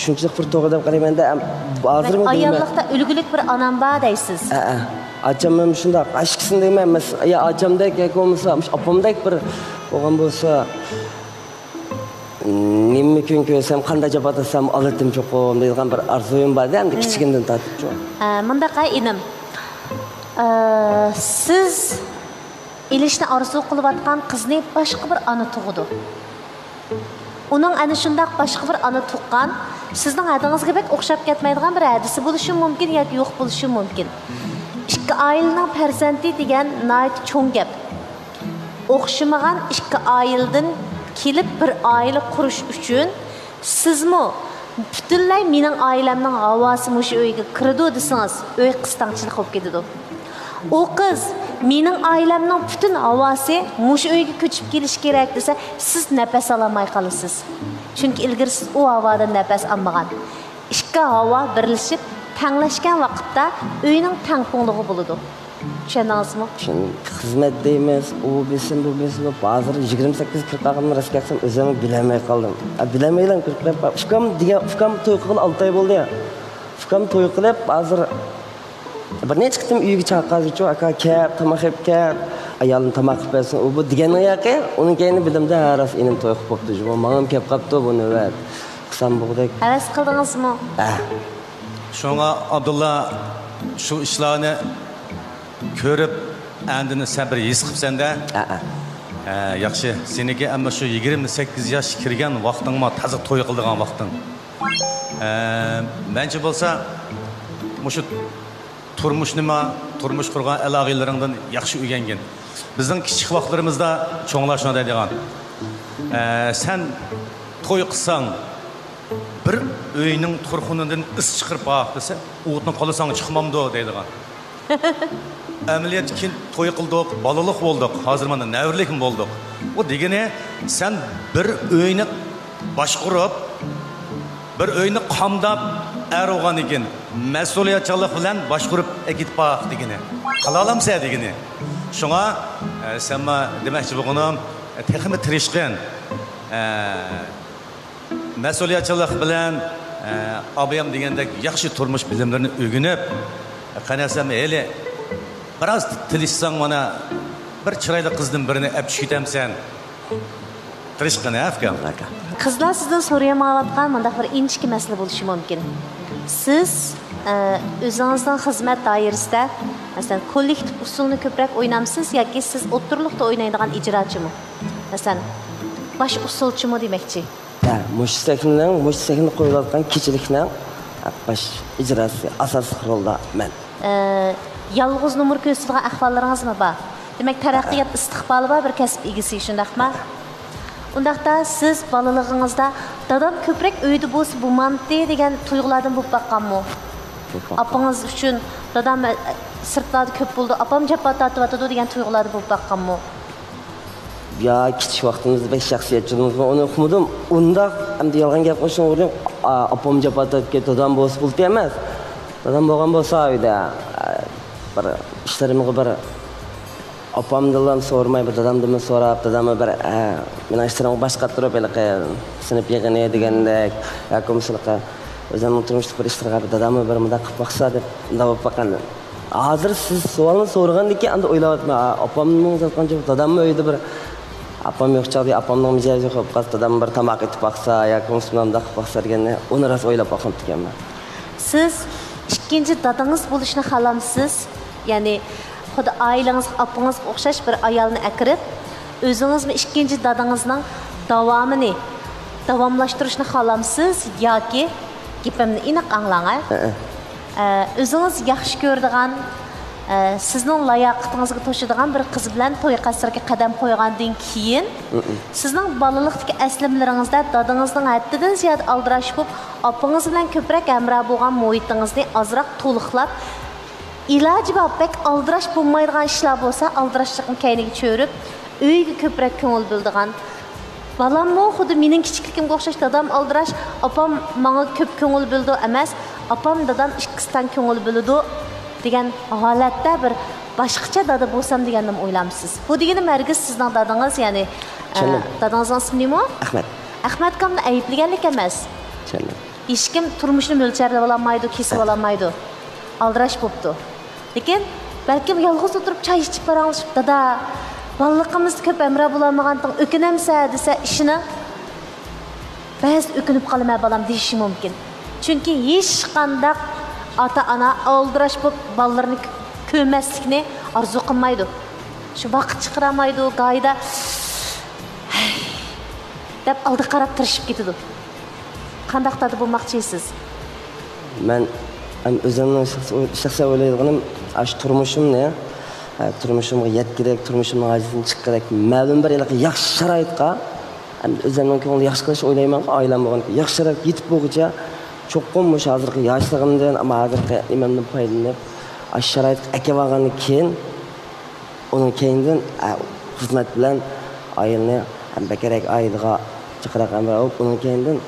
شۇنچىلىق بىر توغرا دەپ قارايمەن-دە، ھەم ھازىرمۇ دەيمەن. ئاياللىقتا ئۈلگىلىك بىر ئانام بار دەيسىز. ھەئە. ئاچام ھەم شۇنداق. ئاشكىسىنى دەيمەن، مەس-، يا ئاچامدەك ياكى بولمىسا مۇشۇ ئاپامدەك بىر بولغان بولسا، نېمە كۈن كۆرسەم، قانداق جاپا تارتسام ئالاتتىم چوقۇم دەيدىغان بىر ئارزۇيۇم بار-دە، ئەمدى مم. كىچىكىمدىن تارتىپچۇ. ئە، مۇنداق، ئە، ئىنىم. ئە، سىز ئېلىشنى ئارزۇ قىلىۋاتقان قىزنى باشقا بىر ئانا تۇغىدۇ. ئۇنىڭ ئەنە شۇنداق باشقا بىر ئانا تۇغقان، سىزنىڭ ھەدىڭىزگە بەك ئوخشاپ كەتمەيدىغان بىر ھەدىسى بولۇشى مۇمكىن ياكى يوق بولۇشى مۇمكىن. ئىككى ئائىلىنىڭ پەرزەنتى دېگەن ناھايىتى چوڭ گەپ. ئوخشىمىغان ئىككى ئائىلىدىن كېلىپ بىر ئائىلە قۇرۇش ئۈچۈن، سىزمۇ پۈتۈنلەي مېنىڭ ئائىلەمنىڭ ھاۋاسى مۇشۇ ئۆيگە كىرىدۇ دېسىڭىز، ئۆي قىستاڭچىلىق بولۇپ كېتىدۇ. ئۇ قىز مېنىڭ ئائىلەمنىڭ پۈتۈن ھاۋاسى مۇشۇ ئۆيگە كۆچۈپ كېلىشى كېرەك دېسە، سىز نەپەس ئالالماي قالىسىز. چۈنكى ئىلگىرى سىز ئۇ ھاۋادىن نەپەس ئالمىغان. ئىككى ھاۋا بىرلىشىپ، تەڭلەشكەن ۋاقىتتا ئۆينىڭ تەڭپۇڭلۇقى بولىدۇ. چۈشەندىڭىزمۇ؟ چۈشەندىم. خىزمەت دەيمىز، ئۇ بىلسۇن، بۇ بىلسۇن، ھازىر يىگىرمە سەككىز كىرىپ قالغانمۇ، راست گەپسەن، ئۆزۈممۇ بىلەلمەي قالدىم. ئا، بىلەلمەيلا كىرىپ قېلىپ، ئۇكام دېگەن، ئۇكام توي قىلغىلى ئالتە ئاي بولدى. ئۇكام توي قىلىپ، ھازىر بىر نەچچە قېتىم ئۆيگە چاقىرغانچۇ، ئاكا كەپ، تاماق يەپ كەپ، ئايالىم تاماق قىلىپ بەرسۇن، ئۇ بۇ دېگەننىڭ ياقى، ئۇنىڭ كەينىدىن بىلدىمدە، ھە، راست ئىنىم توي قىلىپ بوپتۇ جۇمۇ، ماڭىمۇ كەپ قاپتۇ بۇ نۆۋەت. قىلسام بولغۇدەك. ھەۋەس قىلدىڭىزمۇ؟ ھە. شۇڭا ئابدۇللا، شۇ ئىشلارنى كۆرۈپ، ئەندىنى سەن بىر ھېس قىپسەن-دە. ھە، ھە. ھە، ياخشى. سېنىڭكى ئەمما شۇ يىگىرمە سەككىز ياش كىرگەن ۋاقتىڭمۇ تازا توي قىلىدىغان ۋاقتىڭ. ھە، مەنچە بولسا، مۇشۇ تۇرمۇشنىما، تۇرمۇش قۇرغان ئەل-ئاغىنىلىرىڭدىن ياخشى ئۆگەنگىن. بىزنىڭ كىچىك ۋاقىتلىرىمىزدا چوڭلار شۇنداق دەيدىغان. ئە، سەن توي قىلساڭ، بىر ئۆينىڭ تۇرخۇنىدىن ئىس چىقىرىپ باق دېسە، ئوتنى قالىساڭ چىقمامدۇ دەيدىغان. ئەمەلىيەتتە كېيىن توي قىلدۇق، بالىلىق بولدۇق، ھازىر مانا نەۋرىلىكمۇ بولدۇق. ئۇ دېگىنى، سەن بىر ئۆينى باشقۇرۇپ، بىر ئۆينى قامداپ، ئەر بولغاندىن كېيىن مەسئۇلىيەتچانلىق بىلەن باشقۇرۇپ ئەكېتىپ باق دېگىنى. قىلالامسەن دېگىنى. شۇڭا، ئە، سەنمۇ دېمەكچى بولغىنىم، ئە، تېخىمۇ تىرىشقىن، ئە، مەسئۇلىيەتچانلىق بىلەن، ئە، ئابايام دېگەندەك ياخشى تۇرمۇش بىلىملىرىنى ئۆگىنىپ، قېنى سەن ھېلى بىراز تىلىشساڭ، مانا بىر چىرايلىق قىزدىن بىرىنى ئەپ چۈشۈتەمسەن. تىرىشقىن، ھە، ئۇكام؟ قىزلار سىزدىن سورىيالمايۋاتقان مۇنداق بىر ئىنچىكە مەسىلە بولۇشى مۇمكىن. سىز، ئە، ئۆزىڭىزنىڭ خىزمەت دائىرىسىدە، مەسىلەن، كوللېكتىپ ئۇسسۇلنى كۆپرەك ئوينامسىز ياكى سىز ئوتتۇرىلىقتا ئوينايدىغان ئىجراچىمۇ؟ مەسىلەن، باش ئۇسسۇلچىمۇ دېمەكچى. ھە، مۇشۇ سەھنىنىڭ، مۇشۇ سەھنىدە قويۇلۇۋاتقان كېچىلىكنىڭ باش ئىجراسى، ئاساسلىق رولدا مەن. ئە، يالغۇز نومۇر كۆرسىتىدىغان ئەھۋاللىرىڭىزمۇ بار؟ دېمەك، تەرەققىيات ئىستىقبالى بار بىر كەسىپ ئىگىسى، شۇنداقمۇ؟ ئۇنداقتا سىز بالىلىقىڭىزدا، «دادام كۆپرەك ئۆيدە بولسا بولمامتى» دېگەن تۇيغۇلاردىن بولۇپ باققانمۇ؟ بولۇپ باققان. ئاپىڭىز ئۈچۈن، «دادام، ئە، سىرتلاردا كۆپ بولىدۇ، ئاپام جاپا تارتىۋاتىدۇ» دېگەن تۇيغۇلاردا بولۇپ باققانمۇ؟ يا، كىچىك ۋاقتىمىزدا بەك شەخسىيەتچىلىكىمىزمۇ ئۇنى ئۇقمىدىم. ئۇنداق، ئەمدى يالغان گەپ قىلىشنى ئۇقمىدىم. ئا، ئاپام جاپا تارتىپ كەتتى، دادام بولسا بولدى ئەمەس. دادام بولغان بولسا ئۆيدە، ئا، بىر ئىشلىرىمغا بىر ئاپامدىنلا سورىماي، بىر دادامدىنمۇ سوراپ، داداممۇ بىر، ئە، مېنىڭ ئىشلىرىمغا باش قاتۇرۇپ، ھېلىقى سىنىپ يىغىنى دېگەندەك، ياكى بولمىسا ھېلىقى ئۆزۈمنىڭ تۇرمۇشلۇق بىر ئىشلىرىغا بىر داداممۇ بىر مۇنداق قىلىپ باقسا دەپ، مۇنداق بولۇپ باققان. ھازىر سىز سوئالنى سورىغاندىن كېيىن ئاندىن ئويلاۋاتىمەن، ئا، ئاپامنىڭ ئۆزى ئېيتقان گېپى، داداممۇ ئۆيدە بىر، ئاپام يوق چاغدا ئاپامنىڭ مىجەزى يوق بولۇپ قالسا، دادام بىر تاماق ئېتىپ باقسا ياكى بولمىسا مۇنداق قىلىپ باقسا دېگەننى، ئۇنى راست ئويلاپ باقماپتىكەنمەن. سىز ئىككىنچى دادىڭىز بولۇشنى خالامسىز؟ يەنى، خۇددى ئائىلىڭىزگە، ئاپىڭىزغا ئوخشاش بىر ئايالنى ئەكىرىپ، ئۆزىڭىزمۇ ئىككىنچى دادىڭىزنىڭ داۋامىنى، داۋاملاشتۇرۇشنى خالامسىز ياكى، گېپىمنى ئېنىق ئاڭلاڭ، ھە؟ ھەئە. ئە، ئۆزىڭىز ياخشى كۆرىدىغان، ئە، سىزنىڭ لاياقىتىڭىزگە توشىدىغان بىر قىز بىلەن توي قەسرىگە قەدەم قويغاندىن كېيىن، ھەئە، سىزنىڭ بالىلىقتىكى ئەسلىمىلىرىڭىزدە دادىڭىزنىڭ ھەددىدىن زىيادە ئالدىراش بولۇپ، ئاپىڭىز بىلەن كۆپرەك ھەمراھ بولغان مۇھىتىڭىزنى ئازراق تولۇقلاپ، ئىلاجى بار، بەك ئالدىراش بولمايدىغان ئىشلار بولسا، ئالدىراشلىقنى كەينىگە چۆرۈپ، ئۆيگە كۆپرەك كۆڭۈل بۆلىدىغان. بالاممۇ خۇددى مېنىڭ كىچىكلىكىمگە ئوخشاش، دادام ئالدىراش، ئاپام ماڭا كۆپ كۆڭۈل بۆلىدۇ ئەمەس، ئاپام، دادام ئىككىسى تەڭ كۆڭۈل بۆلىدۇ دېگەن ھالەتتە بىر باشقىچە دادا بولسام دېگەننىمۇ ئويلامسىز؟ بۇ دېگىنىم ھەرگىز سىزنىڭ دادىڭىز، يەنى، ئە، چۈشەندىم. دادىڭىزنىڭ ئىسمى نېمە؟ ئەخمەت. ئەخمەت ئاكامنى ئەيىبلىگەنلىك ئەمەس. چۈشەندىم. ھېچكىم تۇرمۇشنى مۆلچەرلىۋالالمايدۇ، كېسىۋالالمايدۇ. ئالدىراش بوپتۇ. لېكىن بەلكىم يالغۇز ئولتۇرۇپ چاي ئىچىپ پاراڭلىشىپ، «دادا، بالىلىقىمىزدا كۆپ ھەمراھ بولالمىغانتىڭ، ئۆكۈنەمسە؟» دېسە، ئىشىنىڭ بەزىدە «ئۆكۈنۈپ قالىمەن، بالام» دېيىشى مۇمكىن. چۈنكى ھېچقانداق ئاتا-ئانا ئالدىراش بولۇپ بالىلىرىنى كۆ-، كۆرمەسلىكنى ئارزۇ قىلمايدۇ. شۇ ۋاقىت چىقىرالمايدۇ، گاھىدا دەپ ئالدىغا قاراپ تىرىشىپ كېتىدۇ. قانداق دادا بولماقچىسىز؟ مەن ھەم ئۆزۈمنىڭ شەخسىي ئوي-، شەخسىي ئويلايدىغىنىم، ئاشۇ تۇرمۇشۇمنى، ھە، تۇرمۇشۇمغا يەتكۈدەك، تۇرمۇشۇمنىڭ ھاجىتىدىن چىققۇدەك مەلۇم بىر ھېلىقى ياخشى شارائىتقا، ھەم ئۆزۈمنىڭ كۆڭلىدە ياخشى قىلىشنى ئويلايمەن، ئائىلەم بولغاندىكىن ياخشى شارائىتقا يېتىپ بولغۇچە، چوقۇم مۇشۇ ھازىرقى ياشلىقىمدىن، ئەمما ھازىرقى نېمەمدىن پايدىلىنىپ، ئاشۇ شارائىتقا ئەكىۋالغاندىن كېيىن، ئۇنىڭ كەينىدىن، ئە، خىزمەت بىلەن ئائىلىنى، ھەم بەكرەك ئائىلىگە جىقراق ئەمرە بولۇپ، ئۇنىڭ كەينىدىن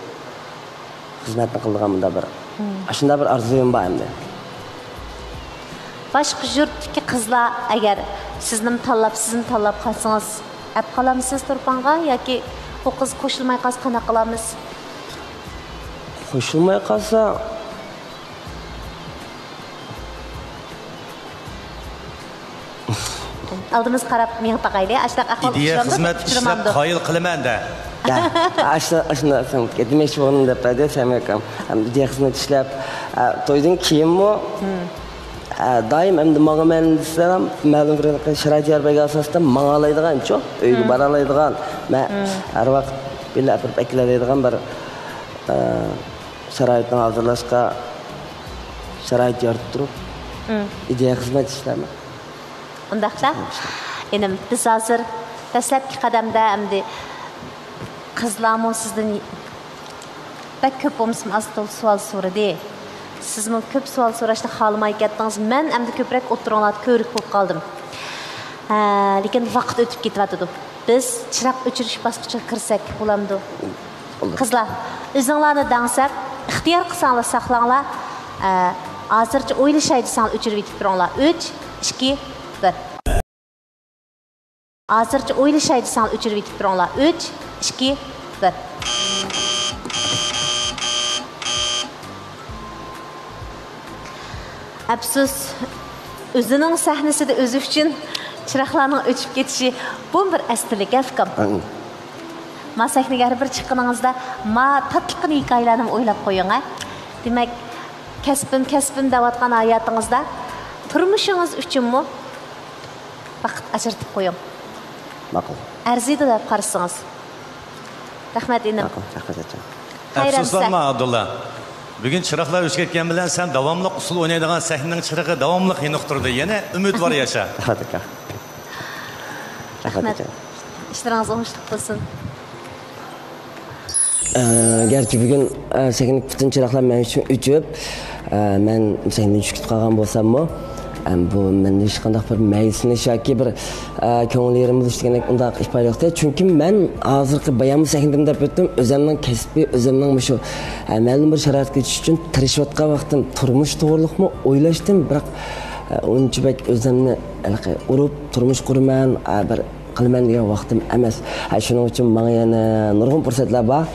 خىزمەتنى قىلىدىغان مۇنداق بىر، مم، ئاشۇنداق بىر ئارزۇيۇم بار ئەمدى. باشقا يۇرتتىكى قىزلار ئەگەر سىزنىمۇ تاللاپ، سىزنى تاللاپ قالسىڭىز، ئەپ قالامسىز تۇرپانغا ياكى ئۇ قىز قوشۇلماي قالسا قانداق قىلامىز؟ قوشۇلماي قالسا، ئالدىمىزغا قاراپ مېڭىپ باقايلى. ئاشۇنداق ئەھۋال ئىدىيە ئۇچرامدۇ، خىزمەت ئىشلەپ ئۇچرىمامدۇ؟ قايىل قىلىمەن دە. ھە، ئاشۇ-، ئاشۇنداق سەن دېمەكچى بولغىنىم دەپ بەردى سەمى ئاكام. ھەم ئىدىيە خىزمەت ئىشلەپ، ئە، تويدىن كېيىنمۇ، ئە، دائىم ئەمدى ماڭىمەن دېسەم، مەلۇم بىر شارائىت يار بەرگەن ئاساستا ماڭالايدىغانچۇ، ئۆيگە بارالايدىغان. مەن ھەر ۋاقىت بىللە ئەپىرىپ ئەكېلەلەيدىغان بىر، ئە، شارائىتنى ھازىرلاشقا شارائىت يارىتىپ تۇرۇپ، ئىدىيە خىزمەت ئىشلەيمەن. ئۇنداقتا، ئىنىم، بىز ھازىر دەسلەپكى قەدەمدە ئەمدى قىزلارمۇ سىزدىن بەك كۆپ بولمىسىمۇ ئاز تولا سوئال سورىدى. سىزمۇ كۆپ سوئال سوراشنى خالىماي كەتتىڭىز. مەن ئەمدى كۆپرەك ئوتتۇرىڭلاردا كۆۋرۈك بولۇپ قالدىم. ھە، لېكىن ۋاقىت ئۆتۈپ كېتىۋاتىدۇ. بىز چىراغ ئۆچۈرۈش باسقۇچىغا كىرسەك بولامدۇ؟ بولىدۇ. قىزلار، ئۆزۈڭلارنى دەڭسەپ، ئىختىيار قىلساڭلار ساقلاڭلار. ئە، ھازىرچە ئويلىشاي دېسەڭلار ئۆچۈرۈۋېتىپ تۇرۇڭلار. ئۈچ، ئىككى، بىر. ھازىرچە ئويلىشاي دېسەڭلار ئۆچۈرۈۋېتىپ تۇرۇڭلار. ئۈچ، ئىككى، بىر. ئەپسۇس، ئۆزىنىڭ سەھنىسىدە ئۆزى ئۈچۈن چىراغلارنىڭ ئۆچۈپ كېتىشى، بۇمۇ بىر ئەستىلىك، ئە، ئۇكام؟ ھە. ما سەھنىگە ھەر بىر چىققىنىڭىزدا ما تاتلىققىنە ھېكايىلەرنىمۇ ئويلاپ قويۇڭ، ھە. دېمەك، كەسپىم، كەسپىم دەۋاتقان ھاياتىڭىزدا تۇرمۇشىڭىز ئۈچۈنمۇ ۋاقىت ئاجرىتىپ قويۇڭ. ماقۇل. ئەرزىيدۇ دەپ قارىسىڭىز. رەھمەت، ئىنىم. ماقۇل، رەھمەت، ئاچا. خەير-ئەمسە. ئەپسۇسلانما، ئابدۇللا. بۈگۈن چىراغلار ئۆچۈپ كەتكەن بىلەن سەن داۋاملىق ئۇسسۇل ئوينايدىغان سەھنىنىڭ چىرىغى داۋاملىق يېنىق تۇرىدۇ. يەنە ئۈمىد بار، ياشا. رەھمەت، ئاكا. رەھمەت، رەھمەت. ئىشلىرىڭىز ئوڭۇشلۇق بولسۇن. ئە، گەرچە بۈگۈن، ئە، سەھنىدىكى پۈتۈن چىراغلار مەن ئۈچۈن ئۆچۈپ، ئە، مەن سەھنىدىن چۈشۈپ كېتىپ قالغان بولساممۇ، ئەم، بۇ مەندە ھېچقانداق بىر مەيۈسلىنىش ياكى بىر، ئە، كۆڭۈل يېرىم بولۇش دېگەندەك ئۇنداق ئىپادە يوقتى. چۈنكى مەن ھازىرقى باياممۇ سەھنىدىمۇ دەپ ئۆتتۈم، ئۆزۈمنىڭ كەسپى، ئۆزۈمنىڭ مۇشۇ، ئە، مەلۇم بىر شارائىتقا يېتىش ئۈچۈن تىرىشىۋاتقان ۋاقتىم، تۇرمۇش توغرىلىقمۇ ئويلاشتىم، بىراق، ئە، ئۇنچە بەك ئۆزۈمنى ھېلىقى ئۇرۇپ تۇرمۇش قۇرىمەن، ئە، بىر قىلىمەن دېگەن ۋاقتىم ئەمەس. ھە، شۇنىڭ ئۈچۈن ماڭا يەنە نۇرغۇن پۇرسەتلەر بار.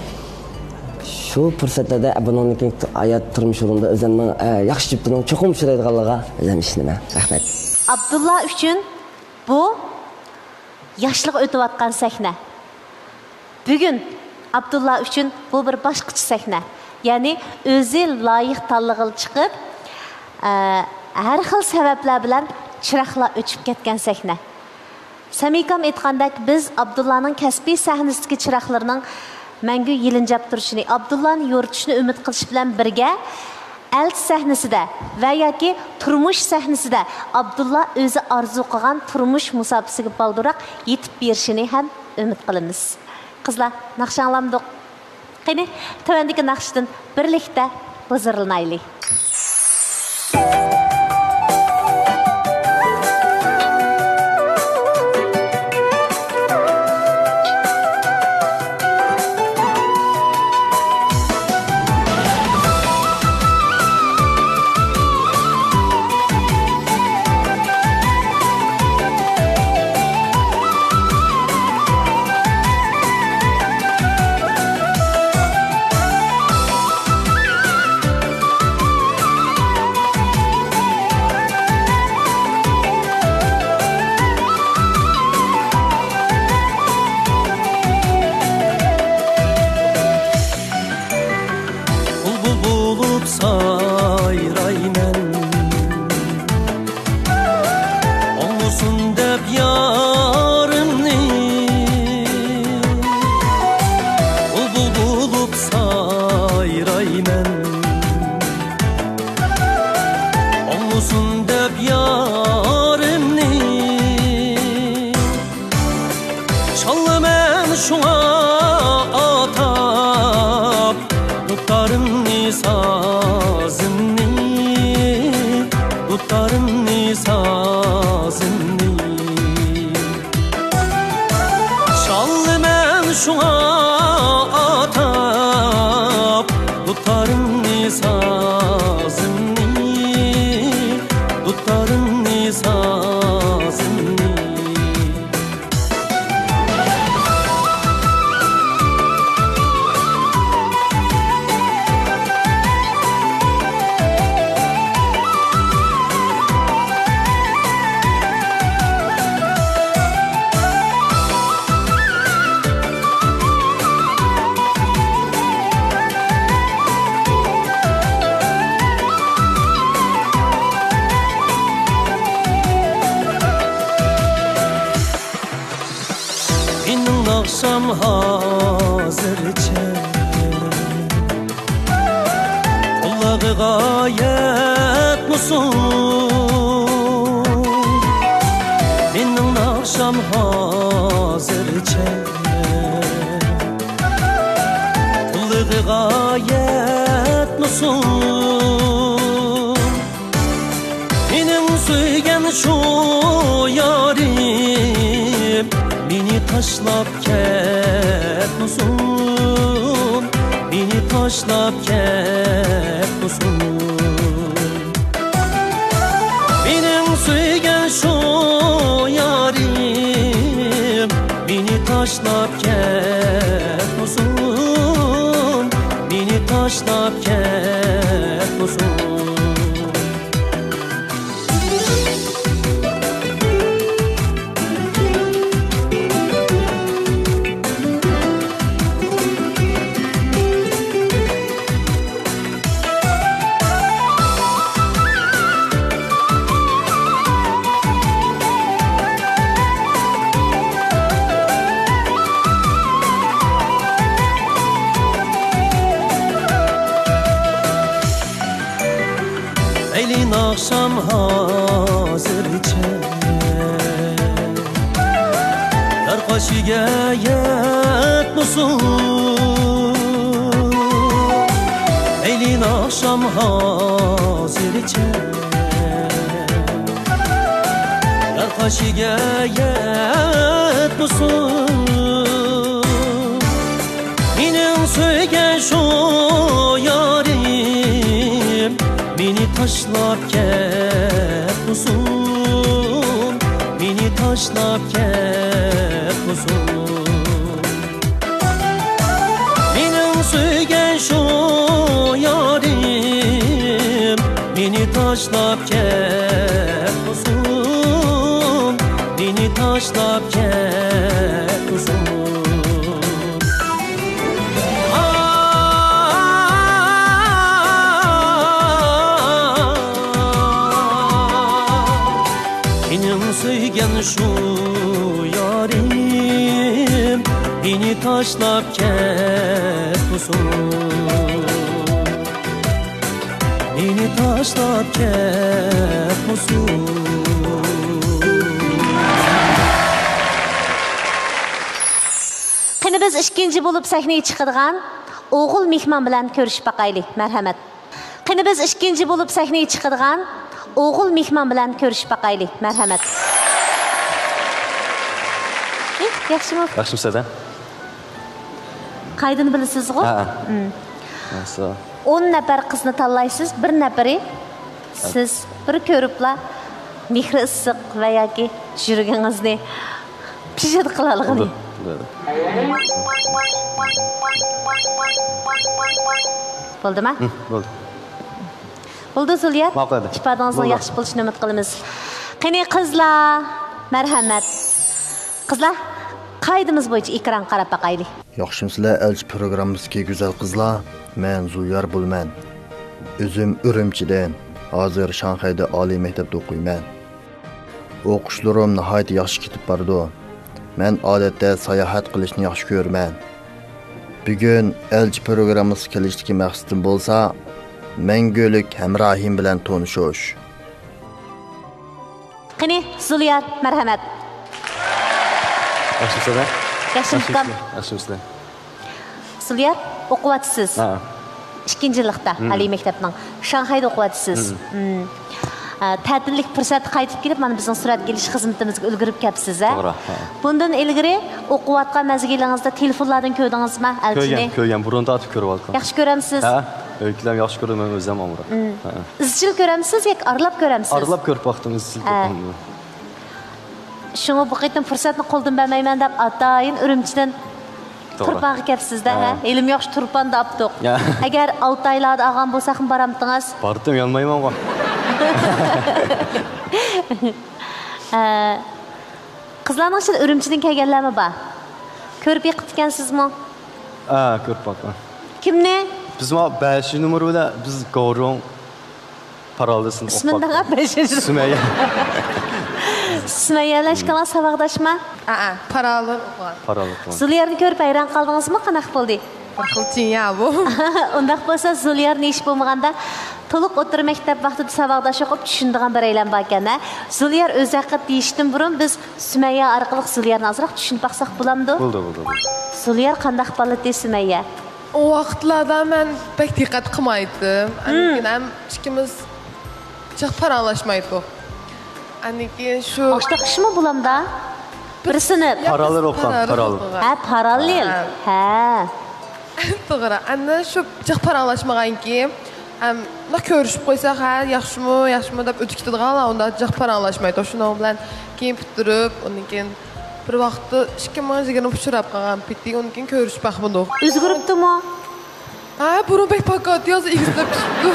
شۇ پۇرسەتلەردە بۇنىڭدىن كېيىنكى ھايات تۇرمۇش يولۇمدا ئۆزۈمنىڭ، ئە، ياخشى جۈپتىنىڭ چوقۇم ئۇچرايدىغانلىقىغا ئۆزۈم ئىشىنىمەن. رەھمەت. ئابدۇللا ئۈچۈن بۇ ياشلىق ئۆتۈۋاتقان سەھنە. بۈگۈن ئابدۇللا ئۈچۈن بۇ بىر باشقىچە سەھنە. يەنى ئۆزى لايىق تاللىغىلى چىقىپ، ئە، ھەر خىل سەۋەبلەر بىلەن چىراغلار ئۆچۈپ كەتكەن سەھنە. سەمىكام ئېيتقاندەك، بىز ئابدۇللانىڭ كەسپىي سەھنىسىدىكى چىراغلىرىنىڭ مەڭگۈ يېلىنجاپ تۇرۇشىنى، ئابدۇللانى يورۇتۇشنى ئۈمىد قىلىش بىلەن بىرگە، ئەلچى سەھنىسىدە ۋە ياكى تۇرمۇش سەھنىسىدە ئابدۇللا ئۆزى ئارزۇ قىلغان تۇرمۇش مۇساپىسىگە بالدۇرراق يېتىپ بېرىشىنى ھەم ئۈمىد قىلىمىز. قىزلار، ناخشا ئاڭلامدۇق؟ قېنى، تۆۋەندىكى ناخشىدىن بىرلىكتە ھۇزۇرلىنايلى. ئالىمەن شۇڭا ئاتاپ دۇتارىمنى، سازىمنى، دۇتارىمنى، سازىمنى. شاللىمەن شۇڭا ئاتاپ دۇتارىمنى، سازىمنى، دۇتارىمنى، سازىمنى. مېنىڭ ناخشام ھازىرچە قۇلاققا يەتمىسۇن. مېنىڭ ناخشام ھازىرچە قۇلىقىغا يەتمىسۇن. مېنىڭ سۆيگەن شۇ يارىم مېنى تاشلاپ كەتمىسۇن، مېنى تاشلاپ كەتمىسۇن. مېنىڭ سۆيگەن شۇ يارىم مېنى تاشلاپ كەتمىسۇن، مېنى تاشلاپ كەتمىسۇن. مەيلى ناخشام ھازىرچە يار قېشىگە يەتمىسۇن. مەيلى ناخشام ھازىرچە يار قېشىگە يەتمىسۇن. مېنىڭ سۆيگەن شۇ يارىم مېنى تاشلاپ كەتمىسۇن، مېنى تاشلاپ كەتمىسۇن. مېنىڭ سۆيگەن شۇ يارىم مېنى تاشلاپ كەتمىسۇن، مېنى تاشلاپ كەتمىسۇن. مېنىڭ سۆيگەن شۇ يارىم مېنى تاشلاپ كەتمىسۇن، مېنى تاشلاپ كەتمىسۇن. قېنى، بىز ئىككىنچى بولۇپ سەھنىگە چىقىدىغان ئوغۇل مېھمان بىلەن كۆرۈشۈپ باقايلى، مەرھەمەت. قېنى، بىز ئىككىنچى بولۇپ سەھنىگە چىقىدىغان ئوغۇل مېھمان بىلەن كۆرۈشۈپ باقايلى، مەرھەمەت. ئېھ، ياخشىمۇ؟ ياخشىمۇ سەدە؟ قائىدىنى بىلىسىزغۇ؟ ھە، ھە. مم. ياخشى. ئون نەپەر قىزنى تاللايسىز، بىر نەپىرى سىز بىر كۆرۈپلا مېھرى ئىسسىق ۋە ياكى يۈرىكىڭىزنى پىژىر قىلالىغىنى. بولدى، بولدى. بولدىما؟ ھىم، بولدى. بولدى، زۇليا. ماقۇل ئەدى. ئىپادىڭىزنىڭ بولدى. ياخشى بولۇشىنى ئۈمىد قىلىمىز. قېنى، قىزلار، مەرھەمەت. قىزلار، قائىدىمىز بويىچە ئېكرانغا قاراپ باقايلى. ياخشىمۇسىلەر، ئەلچى پروگراممىسىدىكى گۈزەل قىزلار؟ مەن زۇيار بولىمەن. ئۆزۈم ئۈرۈمچىدىن، ھازىر شاڭخەيدە ئالىي مەكتەپتە ئوقۇيمەن. ئوقۇشلىرىم ناھايىتى ياخشى كېتىپ بارىدۇ. مەن ئادەتتە ساياھەت قىلىشنى ياخشى كۆرىمەن. بۈگۈن ئەلچى پروگراممىسىغا كېلىشتىكى مەقسىتىم بولسا، مەڭگۈلۈك ھەمراھىم بىلەن تونۇشۇش. قېنى، زۇليار، مەرھەمەت. ياخشىمۇسىلەر؟ ياخشىمۇ ئۇكام؟ ياخشىمۇسىلەر؟ زۇليار، ئوقۇۋاتىسىز. ھە. ئىككىنچى يىللىقتا ئالىي مەكتەپنىڭ. شاڭخەيدە ئوقۇۋاتىسىز. مم. ئە، تەتىللىك پۇرسەتتە قايتىپ كېلىپ، مانا بىزنىڭ سۈرەتكە ئېلىش خىزمىتىمىزگە ئۈلگۈرۈپ كەپسىز، ھە؟ توغرا، ھە. بۇندىن ئىلگىرى ئوقۇۋاتقان مەزگىلىڭىزدە تېلېفونلاردىن كۆردىڭىزمۇ ئەلچىنى؟ كۆرگەن، كۆرگەن. بۇرۇن تارتىپ كۆرۈۋاتقان. ياخشى كۆرەمسىز؟ ھە، ئۆيدىكىلەرمۇ ياخشى كۆرىدۇ، مەن ئۆزۈم ئامراق. مم. ھە. ئىزچىل كۆرەمسىز ياكى ئارىلاپ كۆرەمسىز؟ ئارىلاپ كۆرۈپ باقتىم، ئىزچىل كۆرۈپ باقمىدىم. شۇڭا بۇ قېتىم پۇرسەتنى قولدىن بەرمەيمەن دەپ، ئاتايىن ئۈرۈمچىدىن توغرا. تۇرپانغا كەپسىز-دە، ھە؟ ھە. ھېلىمۇ ياخشى تۇرپاندا ئاپتۇق. يا. ئەگەر ئالتايلاردا ئالغان بولساقمۇ بارامتىڭىز؟ باردىم، يانمايمانغۇ. ھە. قىزلارنىڭ ئىچىدە ئۈرۈمچىدىن كەلگەنلەرمۇ بار. كۆرۈپ يېقىپتىكەنسىزمۇ؟ ھە، كۆرۈپ باققان. كىمنى؟ بىز مانا بەشىنچى نومۇر بىلەن بىز گورۇڭ پاراللېل سىنىپ ئوقۇپ ئىسمىنى دەڭە، بەشىنچى. سۈمەييە. سۈمەييە بىلەن ئىككىڭلار ساۋاقداشما؟ ھە، پاراللېل ئوقۇغان. پاراللېل ئوقۇغان. زۇليارنى كۆرۈپ ھەيران قالدىڭىزمۇ؟ قانداق بولدى؟ بىر خىل چىڭيا بۇ. ئۇنداق بولسا زۇليار نېشى بولمىغاندا، تولۇق ئوتتۇرا مەكتەپ ۋاقتىدا ساۋاقداش ئوقۇپ چۈشىنىدىغان بىرەيلەن باركەن، ھە؟ زۇليار ئۆزى ھەققىدە دېيىشتىن بۇرۇن بىز سۈمەييە ئارقىلىق زۇليارنى ئازراق چۈشىنىپ باقساق بولامدۇ؟ بولىدۇ، بولىدۇ، بولىدۇ. زۇليار قانداق بالىتى سۈمەييە؟ ئۇ ۋاقىتلاردا مەن بەك دىققەت قىلمايتتىم. ئاندىن كېيىن ھەم ئىككىمىز جىق پاراڭلاشمايتتۇق. ئاندىن كېيىن شۇ ئاشتاق ئىشمۇ بۇلامدا؟ بىر سىنىپ. پاراللېل ئوقۇغان، پاراللېل. ھە، پاراللېل. ھە. ھە. توغرا. ئاندىن شۇ جىق پاراڭلاشمىغانكى، ئەم، مۇنداق كۆرۈشۈپ قويساق، ھە، ياخشىمۇ، ياخشىمۇ دەپ ئۆتۈپ كېتىدىغانلا، ئۇنداق جىق پاراڭلاشمايتتۇق. شۇنىڭ بىلەن كېيىن پۈتتۈرۈپ، ئۇندىن كېيىن بىر ۋاقىتتا ئىككى مىڭ يىگىرمە ئۇچراپ قالغان پېتى، ئۇندىن كېيىن كۆرۈشۈپ باقمىدۇق. ئۆزگىرىپتىمۇ؟ ھە، بۇرۇن بەك پاكاتتى، ھازىر ئېگىزلەپ چىقىپتۇ.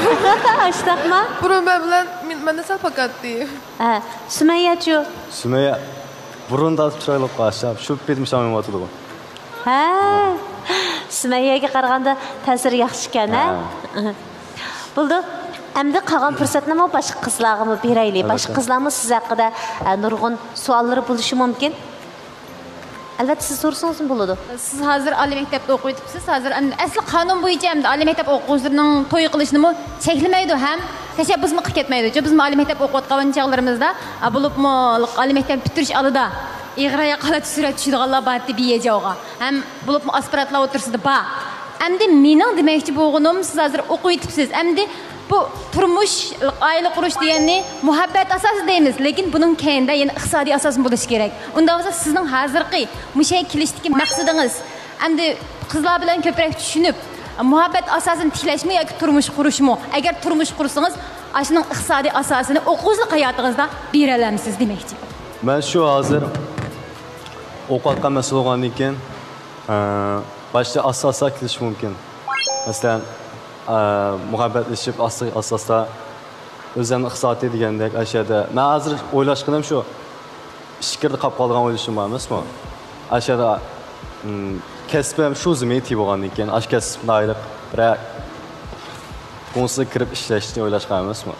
ئاشتاقما؟ بۇرۇن مەن بىلەن، مەن، مەندىن سەل پاكاتتى. ھە، سۈمەييەچۇ؟ سۈمەييە بۇرۇن تارتىپ چىرايلىق قارىسام، شۇ پېتىم شاڭيۇڭ ئاتىدىغۇ. ھە، سۈمەييەگە قارىغاندا تەسىرى ياخشىكەن، ھە؟ ھە. بولدى. ئەمدى قالغان پۇرسەتنىمۇ باشقا قىزلارغىمۇ بېرەيلى. ئەلۋەتتە. باشقا قىزلارمۇ سىز ھەققىدە، ئە، نۇرغۇن سوئاللىرى بولۇشى مۇمكىن. ئەلۋەتتە، سىز سورىسىڭىزمۇ بولىدۇ. سىز ھازىر ئالىي مەكتەپتە ئوقۇۋېتىپسىز. ھازىر ئەمدى ئەسلى قانۇن بويىچە ئەمدى ئالىي مەكتەپ ئوقۇغۇچىلىرىنىڭ توي قىلىشىنىمۇ چەكلىمەيدۇ ھەم تەشەببۇسمۇ قىلىپ كەتمەيدۇ. چۈنكى بىزمۇ ئالىي مەكتەپ ئوقۇۋاتقان چاغلىرىمىزدا، ئا، بولۇپمۇ ئالىي مەكتەپ پۈتتۈرۈش ئالدىدا ئېغىر ئاياق ھالەتتە سۈرەتكە چۈشىدىغانلار بارتتى بىيەجاۋغا. ھەم بولۇپمۇ ئاسپىرانتلار ئوتتۇرىسىدا بار. ئەمدى مېنىڭ دېمەكچى بولغىنىم، سىز ھازىر ئوقۇۋېتىپسىز. ئەمدى بۇ تۇرمۇش، ئائىلە قۇرۇش دېگەننى مۇھەببەت ئاساسىدا دەيمىز، لېكىن بۇنىڭ كەينىدە يەنە ئىقتىسادىي ئاساسمۇ بولۇشى كېرەك. ئۇنداق بولسا سىزنىڭ ھازىرقى مۇشۇ يەرگە كېلىشتىكى مەقسىتىڭىز، ئەمدى قىزلار بىلەن كۆپرەك چۈشىنىپ، مۇھەببەت ئاساسىنى تىكلەشمۇ ياكى تۇرمۇش قۇرۇشمۇ؟ ئەگەر تۇرمۇش قۇرسىڭىز، ئاشۇنىڭ ئىقتىسادىي ئاساسىنى ئوقۇغۇچىلىق ھاياتىڭىزدا بېرەلەمسىز دېمەكچى. مەن شۇ ھازىر ئوقۇۋاتقان مەسىلە بولغاندىن كېيىن، ئە، باشتا ئاستا-ئاستا كېلىشى مۇمكىن. مەسىلەن، ئە، مۇھەببەتلىشىپ ئاستا-ئاستا ئۆزۈمنىڭ ئىقتىسادى دېگەندەك، ئاشۇ يەردە مەن ھازىر ئويلاشقىنىم شۇ، ئىچكىرىدە قاپ قالىدىغان ئويلىشىم بار ئەمەسمۇ؟ ئاشۇ يەردە، ئىم، كەسپىم شۇ زىممىگە تېگىۋالغاندىن كېيىن، ئاشۇ كەسىپ دائىرە بىرەر گۇڭسىغا كىرىپ ئىشلەشنى ئويلاشقان ئەمەسمۇ؟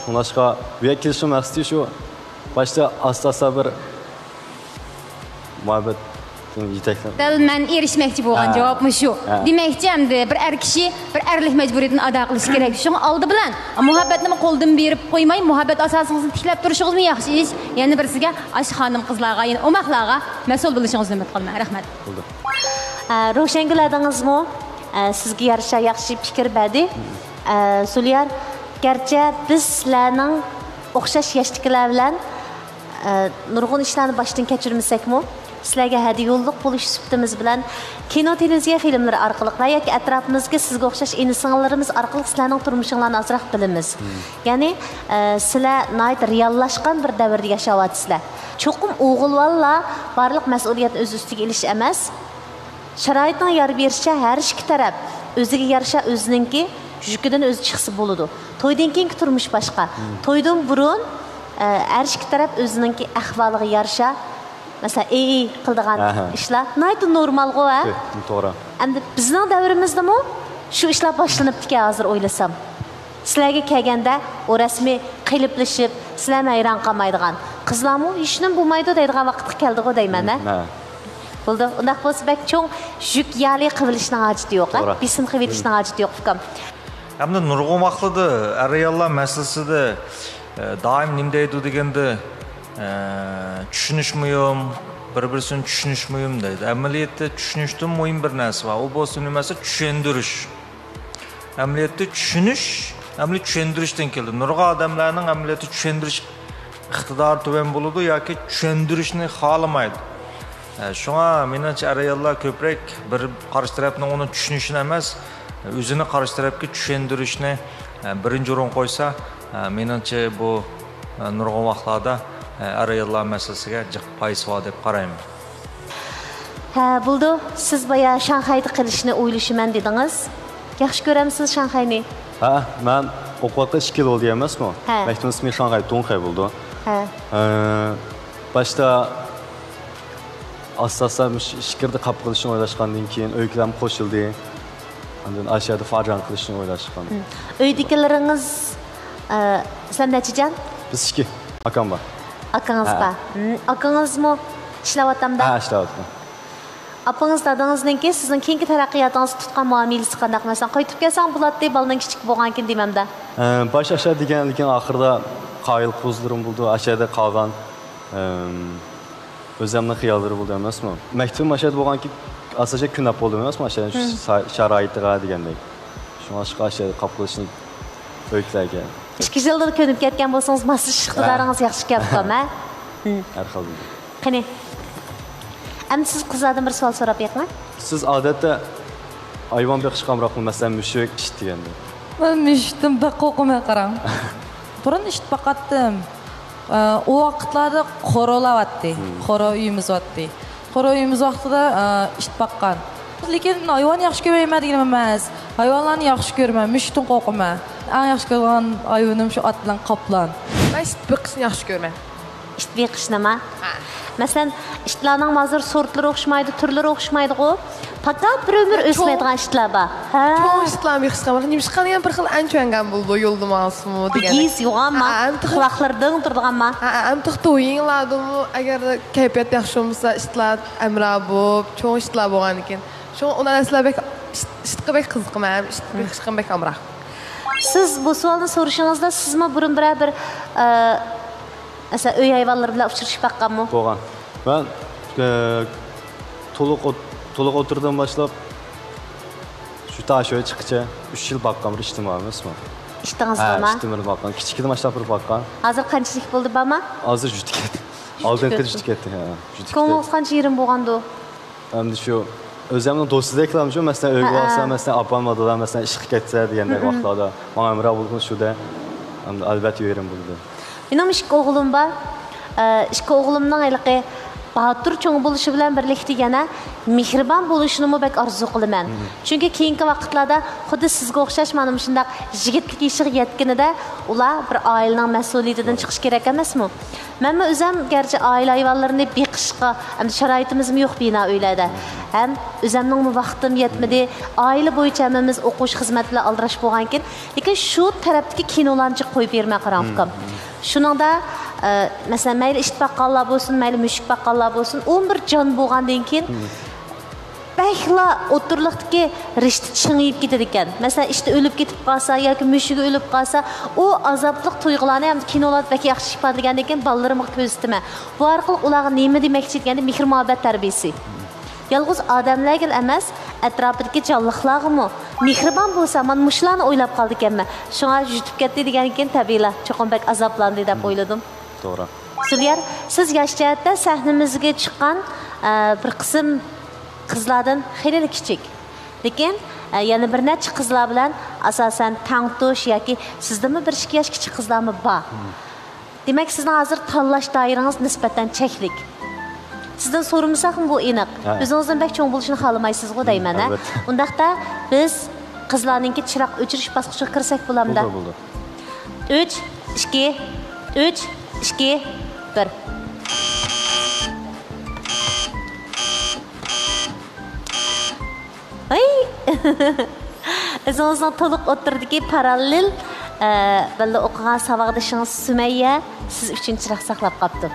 شۇڭلاشقا بۇ يەرگە كېلىشنىڭ مەقسىتى شۇ، باشتا ئاستا-ئاستا بىر مۇھەببەت يېتەكلەپ. دەل مەن ئېرىشمەكچى بولغان ھە. جاۋابمۇ شۇ. ھە. دېمەكچى، ئەمدى بىر ئەر كىشى بىر ئەرلىك مەجبۇرىيىتىنى ئادا قىلىشى كېرەك. شۇڭا ئالدى بىلەن مۇھەببەتنىمۇ قولدىن بېرىپ قويماي، مۇھەببەت ئاساسىڭىزنى تىكلەپ تۇرۇشىڭىزمۇ ياخشى ئىش. يەنە بىرسىگە، ئاشۇ خانىم قىزلارغا، يەنە ئوماقلارغا مەسئۇل بولۇشىڭىزنى ئۈمىد قىلىمەن. رەھمەت. بولدى. ئە، روشەنگۈل ھەدىڭىزمۇ، ئە، سىزگە يارىشا ياخشى پىكىر بەردى. ئە، زۇليار، گەرچە بىز سىلەرنىڭ ئوخشاش ياشتىكىلەر بىلەن، ئە، نۇرغۇن ئىشلارنى باشتىن كەچۈرمىسەكمۇ، سىلەرگە ھەدە يوللۇق بولۇش سۈپىتىمىز بىلەن كىنو، تېلېۋىزىيە فىلىملىرى ئارقىلىق ۋە ياكى ئەتراپىمىزدىكى سىزگە ئوخشاش ئىنى-سىڭىللىرىمىز ئارقىلىق سىلەرنىڭ تۇرمۇشۇڭلارنى ئازراق بىلىمىز. يەنى، ئە، سىلەر ناھايىتى رېئاللاشقان بىر دەۋردە ياشاۋاتىسىلەر. چوقۇم ئوغۇل بالىلار بارلىق مەسئۇلىيەتنى ئۆز ئۈستىگە ئېلىش ئەمەس، شارائىتنىڭ يار بېرىشىچە ھەر ئىككى تەرەپ ئۆزىگە يارىشا ئۆزىنىڭكى يۈكىدىن ئۆزى چىقسا بولىدۇ. تويدىن كېيىنكى تۇرمۇش باشقا. تويدىن بۇرۇن، ئە، ھەر ئىككى تەرەپ ئۆزىنىڭكى ئەھۋالىغا يارىشا، مەسىلەن، ئېي قىلىدىغان ئىشلار ناھايىتى نورمالغۇ، ھە؟ توغرا. ئەمدى بىزنىڭ دەۋرىمىزدىمۇ شۇ ئىشلار باشلىنىپتىكەن ھازىر ئويلىسام. سىلەرگە كەلگەندە ئۇ رەسمىي قېلىپلىشىپ، سىلەرمۇ ھەيران قالمايدىغان، قىزلارمۇ ھېچنېمە بولمايدۇ دەيدىغان ۋاقىتقا كەلدىغۇ دەيمەن، ھە؟ ھە. بولدى. ئۇنداق بولسا بەك چوڭ يۈك يالى قىلىۋېلىشنىڭ ھاجىتى يوق، ھە؟ توغرا. بېسىم قىلىۋېلىشنىڭ ھاجىتى يوق، ئۇكام. ھەمدە نۇرغۇن ۋاقىتلاردا ئەر-ئاياللار مەسىلىسىدە، ئە، دائىم نېمە دەيدۇ دېگەندە، ئە، چۈشىنىش مۇھىم، بىر-بىرسىنى چۈشىنىش مۇھىم دەيدۇ. ئەمەلىيەتتە چۈشىنىشتىن مۇھىم بىر نەرسە بار. ئۇ بولسا نېمە دېسە، چۈشەندۈرۈش. ئەمەلىيەتتە چۈشىنىش، ئەمەلىي چۈشەندۈرۈشتىن كېلىدۇ. نۇرغۇن ئادەملەرنىڭ ئەمەلىيەتتە چۈشەندۈرۈش ئىقتىدارى تۆۋەن بولىدۇ ياكى چۈشەندۈرۈشنى خالىمايدۇ. ئە، شۇڭا مېنىڭچە ئەر-ئاياللار كۆپرەك بىر قارشى تەرەپنىڭ ئۇنى چۈشىنىشىنى ئەمەس، ئۆزىنى قارشى تەرەپكە چۈشەندۈرۈشنى، ئە، بىرىنچى ئورۇنغا قويسا، ئە، مېنىڭچە بۇ، ئە، نۇرغۇن ۋاقىتلاردا، ئە، ئەر-ئاياللار مەسىلىسىگە جىق پايدىسى بار دەپ قارايمەن. ھە، بولىدۇ. سىز بايا شاڭخەيدە قېلىشنى ئويلىشىمەن دېدىڭىز. ياخشى كۆرەمسىز شاڭخەينى؟ ھە، مەن ئوقۇۋاتقان ئىككى يىل بولدى ئەمەسمۇ؟ ھە. مەكتىپىمىز ئىسمى شاڭخەي تۇڭخەي بولىدۇ. ھە. ئە، باشتا ئاستا-ئاستا مۇشۇ ئىچكىرىدە قاپ قېلىشنى ئويلاشقاندىن كېيىن ئۆيدىكىلەرمۇ قوشۇلدى. ئاندىن ئاشۇ يەردە فاجان قىلىشنى ئويلاشقان. ھىم. ئۆيدىكىلىرىڭىز، ئە، سىلەر نەچچە جان؟ بىز ئىككى. ئاكام بار. ئاكىڭىز ھە. بار. ھىم، ئاكىڭىزمۇ ئىشلەۋاتامدا؟ ھە، ئىشلەۋاتىمەن. ئاپىڭىز، دادىڭىزنىڭكى سىزنىڭ كېيىنكى تەرەققىياتىڭىزغا تۇتقان مۇئامىلىسى قانداق؟ مەسىلەن، قايتىپ كەلسەڭ بولاتتى، بالىنىڭ كىچىك بولغانكىن دېمەمدە. ئە، باش ئاشا دېگەن، لېكىن ئاخىرىدا قايىل قوزىلىرىم بولدى، ئاشا يەردە قالغان. ئەم، ئۆزەمنىڭ خىياللىرى بولدى ئەمەسمۇ؟ مەكتىپىم ئاشا يەردە بولغانكىن ئاساسەن كۆنەپ بولدۇم ئەمەسمۇ؟ ئاشا يەرنىڭ ھىم. شا-، شارائىتىغا دېگەندەك. شۇڭلاشقا ئاشا يەردە قاپ قېلىشنى ئۆيدىكىلەرگە. ئىككى يىلدىن كۆنۈپ كەتكەن بولسىڭىز، ماسلىشىش ئىقتىدارىڭىز ھە. ياخشى ئىكەن ئۇكام، ھە؟ ھىم. ھەر خىل. قېنى، ئەمدى سىز قىزلاردىن بىر سوئال سوراپ بېقىڭ. سىز ئادەتتە ھايۋان بېقىشقا ئامراقمۇ؟ مەسىلەن، مۈشۈك، ئىت دېگەندەك. مەن مۈشۈكتىن بەك قورقىمەن، قاراڭ. بۇرۇن ئىت باقاتتىم. ئە، ئۇ ۋاقىتلاردا قورۇلار بارتتى. ھىم. قورۇ ئۆيىمىز بارتتى. قورۇ ئۆيىمىز ۋاقتىدا، ئە، ئىت باققان. لېكىن ھايۋان ياخشى كۆرمەيمەن دېگىنىم ئەمەس. ھايۋانلارنى ياخشى كۆرىمەن، مۈشۈكتىن قورقىمەن. ئەڭ ياخشى كۆرىدىغان ھايۋىنىم شۇ ئات بىلەن قاپلان. مەن ئىت بېقىشنى ياخشى كۆرىمەن. ئىت بېقىشنىما؟ ھە. مەسىلەن، ئىتلارنىڭ ھازىر سورتلىرى ئوخشىمايدۇ، تۈرلىرى ئوخشىمايدىغۇ. پاكا بىر ئۆمۈر چوڭ، ئۆسمەيدىغان ئىتلار بار. ھە. چوڭ ئىتلارنى بېقىشقا بولىدۇ. نېمىشقا دېگەن بىر خىل ئەنچۈەنگەن بولىدۇ، يولدا ماڭسىمۇ دېگەندەك. ئېگىز، يوغانما؟ ھە، ھەم تېخى قۇلاقلىرى دىڭ تۇرىدىغانما؟ ھە، ھە، ھەم تېخى تويۇڭلاردىمۇ ئەگەر كەيپىيات ياخشى بولمىسا، ئىتلار ھەمراھ بولۇپ، چوڭ ئىتلار بولغاندىكىن. شۇڭا ئۇ نەرسىلەر بەك ئىت-، ئىتقا بەك قىزىقىمەن، ئىت بېقىشقىمۇ بەك ئامراق. سىز بۇ سوئالنى سورىشىڭىزدا سىزمۇ بۇرۇن بىرەر بىر، ئە، مەسىلەن، ئۆي ھايۋانلىرى بىلەن ئۇچرىشىپ باققانمۇ؟ بولغان. مەن، ئە، تولۇق ئوت-، تولۇق ئوتتۇرىدىن باشلاپ شۇ تاشۆ چىققىچە ئۈچ يىل باققان بىر ئىتىم بار ئەمەسمۇ؟ ئىتىڭىز ھە، بارمۇ؟ ئىتىم بىر باققان. كىچىكىدىن باشلاپ بىر باققان. ھازىر قانچىلىك بولدى، بارمۇ؟ ھازىر جۈتۈپ كەتتى. ئالدىنقى جۈتۈپ كەتتى، ھە. جۈتۈپ كەتتى. كۆڭلىڭىز قانچە يېرىم بولغاندۇ؟ ئەمدى شۇ ئۆزۈمنىڭ دوستىدەكلا شۇ، مەسىلەن، ئۆيگە ھەئە. بارسام، مەسىلەن، ئاپام، دادام، مەسىلەن، ئىشقا كەتسە دېگەندەك ھىم. ۋاقىتلاردا ماڭا ھەمراھ بولغىنى شۇ دە، ئەمدى ئەلۋەتتە يېرىم بولىدۇ. مېنىڭمۇ ئىككى ئوغلۇم بار. ئە، ئىككى ئوغلۇمنىڭ ھېلىقى باتۇر چوڭ بولۇشى بىلەن بىرلىكتە يەنە مېھرىبان بولۇشىنىمۇ بەك ئارزۇ قىلىمەن. مم. چۈنكى كېيىنكى ۋاقىتلاردا خۇددى سىزگە ئوخشاش مانا مۇشۇنداق يىگىتلىك يېشىغا يەتكىنىدە ئۇلار بىر ئائىلىنىڭ مەسئۇلىيىتىدىن توغرا. چىقىشى كېرەك ئەمەسمۇ؟ مەنمۇ ئۆزۈم گەرچە ئائىلە ھايۋانلىرىنى بېقىشقا، ئەمدى شارائىتىمىزمۇ يوق بىنا ئۆيلەردە. ھەم ئۆزەمنىڭمۇ ۋاقتىم يەتمىدى. ئائىلە بويىچە ھەممىمىز ئوقۇش، خىزمەت بىلەن ئالدىراش بولغانكىن، لېكىن شۇ تەرەپتىكى كىنولارنى جىق قويۇپ بېرىمەن، قاراڭ، ئۇكام. شۇنىڭدا، ئە، مەسىلەن، مەيلى ئىت باققانلار بولسۇن، مەيلى مۈشۈك باققانلار بولسۇن، ئون بىر جان بولغاندىن كېيىن، بەكلا ئوتتۇرىلىقتىكى رىشتە چىڭىيىپ كېتىدىكەن. مەسىلەن، ئىتى ئۆلۈپ كېتىپ قالسا ياكى مۈشۈكى ئۆلۈپ قالسا، ئۇ ئازابلىق تۇيغۇلارنى ھەم كىنولاردا بەك ياخشى ئىپادىلىگەندىن كېيىن بالىلىرىمغا كۆرسىتىمەن. بۇ ئارقىلىق ئۇلارغا نېمە دېمەكچى دېگەندە، مېھىر-مۇھەببەت تەربىيىسى. يالغۇز ئادەملەرگىلا ئەمەس، ئەتراپىدىكى جانلىقلارغىمۇ مېھرىبان بولسا، مانا مۇشۇلارنى ئويلاپ قالدىكەنمەن. شۇڭا يۈتۈپ كەتتى دېگەندىن كېيىن تەبىئىيلا چوقۇم بەك ئازابلاندى دەپ ئويلىدىم. توغرا. زۇليار، سىز ياش جەھەتتە سەھنىمىزگە چىققان، ئە، بىر قىسىم قىزلاردىن خېلىلا كىچىك. لېكىن، ئە، يەنە بىر نەچچە قىزلار بىلەن ئاساسەن تەڭتۇش ياكى سىزدىنمۇ بىر ئىككى ياش كىچىك قىزلارمۇ بار. دېمەك، سىزنىڭ ھازىر تاللاش دائىرىڭىز نىسبەتەن چەكلىك. سىزدىن سورىمىساقمۇ بۇ ئېنىق. ھە. ئۆزىڭىزدىن بەك چوڭ بولۇشىنى خالىمايسىزغۇ دەيمەن، ھە؟ ئەلۋەتتە. ئۇنداقتا بىز قىزلارنىڭكى چىراغ ئۆچۈرۈش باسقۇچىغا كىرسەك بولامدا؟ بولىدۇ، بولىدۇ. ئۈچ، ئىككى، ئۈچ، ئىككى، بىر. ھەي! ئۆزىڭىزنىڭ تولۇق ئوتتۇرىدىكى پاراللېل، ئە، بىللە ئوقۇغان ساۋاقدىشىڭىز سۈمەييە سىز ئۈچۈن چىراغ ساقلاپ قاپتۇ.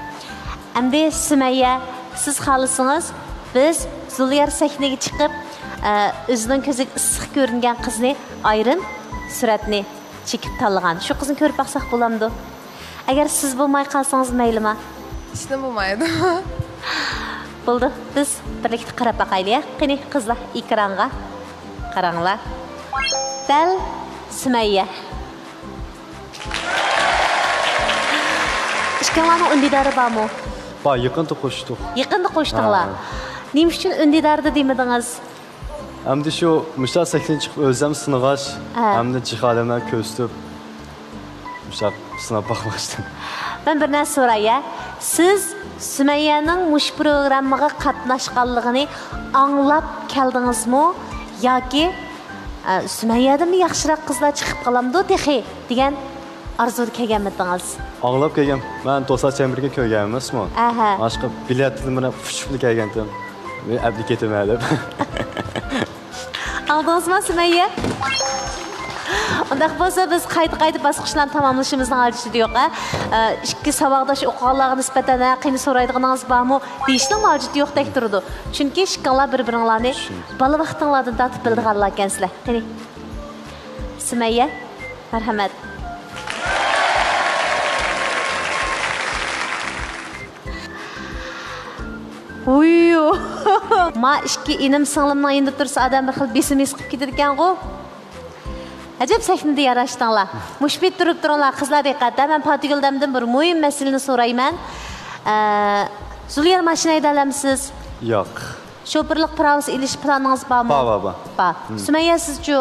ئەمدى سۈمەييە، سىز خالىسىڭىز، بىز زۇليار سەھنىگە چىقىپ، ئە، ئۆزىنىڭ كۆزىگە ئىسسىق كۆرۈنگەن قىزنى ئايرىم سۈرەتنى چېكىپ تاللىغان. شۇ قىزنى كۆرۈپ باقساق بولامدۇ؟ ئەگەر سىز بولماي قالسىڭىز مەيلىما؟ ھېچنېمە بولمايدۇ. بولدى، بىز بىرلىكتە قاراپ باقايلى، ھە؟ قېنى، قىزلار، ئېكرانغا قاراڭلار. دەل سۈمەييە. ئىككىڭلارنىڭ ئۈندىدارى بارمۇ؟ بار، يېقىندا قوشتۇق. يېقىندا قوشتۇڭلار. ھە. نېمە ئۈچۈن ئۈندىداردا دېمىدىڭىز؟ ئەمدى شۇ مۇشۇنداق سەھنىدىن چىقىپ ئۆزۈم سىنىغاچ، ھە. ئەمدى جىق ئادەملەرگە كۆرسىتىپ، مۇشۇنداق سىناپ باقماقچىدىم. مەن بىر نەرسە سوراي، ھە. سىز سۈمەييەنىڭ مۇشۇ پروگراممىغا قاتناشقانلىقىنى ئاڭلاپ كەلدىڭىزمۇ ياكى، ئە، سۈمەييەدىنمۇ ياخشىراق قىزلار چىقىپ قالامدۇ تېخى دېگەن ئارزۇدا كەلگەنمىدىڭىز؟ ئاڭلاپ كەلگەن. مەن دوستلار چەمبىرىكى كۆرگەن ئەمەسمۇ؟ ئەھە. ئاشقا بىلەتلىرىمنى پۇشۇپلا كەلگەنتىم. مەن ئەپلىك كېتىمەن دەپ. ئاڭلىدىڭىزمۇ، سۈمەييە؟ ئۇنداق بولسا، بىز قايتا-قايتا باسقۇچلارنى تاماملىشىمىزنىڭ ھاجىتى يوق، ھە؟ ئە، ئىككى ساۋاقداش ئوقۇغانلارغا نىسبەتەن، ھە، قېنى سورايدىغىنىڭىز بارمۇ دېيىشنىڭمۇ ھاجىتى يوقتەك تۇرىدۇ. چۈنكى ئىككىڭلار بىر-بىرىڭلارنى بالا ۋاقتىڭلاردىن تارتىپ بىلىدىغانلاركەنسىلەر. قېنى، سۈمەييە، مەرھەمەت. ۋۇييۇ. ما ئىككى ئىنىم سىڭلىمنىڭ يېنىدا تۇرسا، ئادەم بىر خىل بېسىمى ھېس قىلىپ كېتىدىكەنغۇ. ئەجەب سەھنىدە ياراشتىڭلار. مۇشۇ پېتى تۇرۇپ تۇرۇڭلار، قىزلار، دىققەت! مەن پاتىگۈلدىن بىر مۇھىم مەسىلىنى سورايمەن. ئە، زۇليار، ماشىنا ھەيدەلەمسىز؟ ياق. شوپۇرلۇق پىراۋىسى ئېلىش پىلانىڭىز بارمۇ؟ بار، بار، بار. بار. سۈمەييە، سىزچۇ؟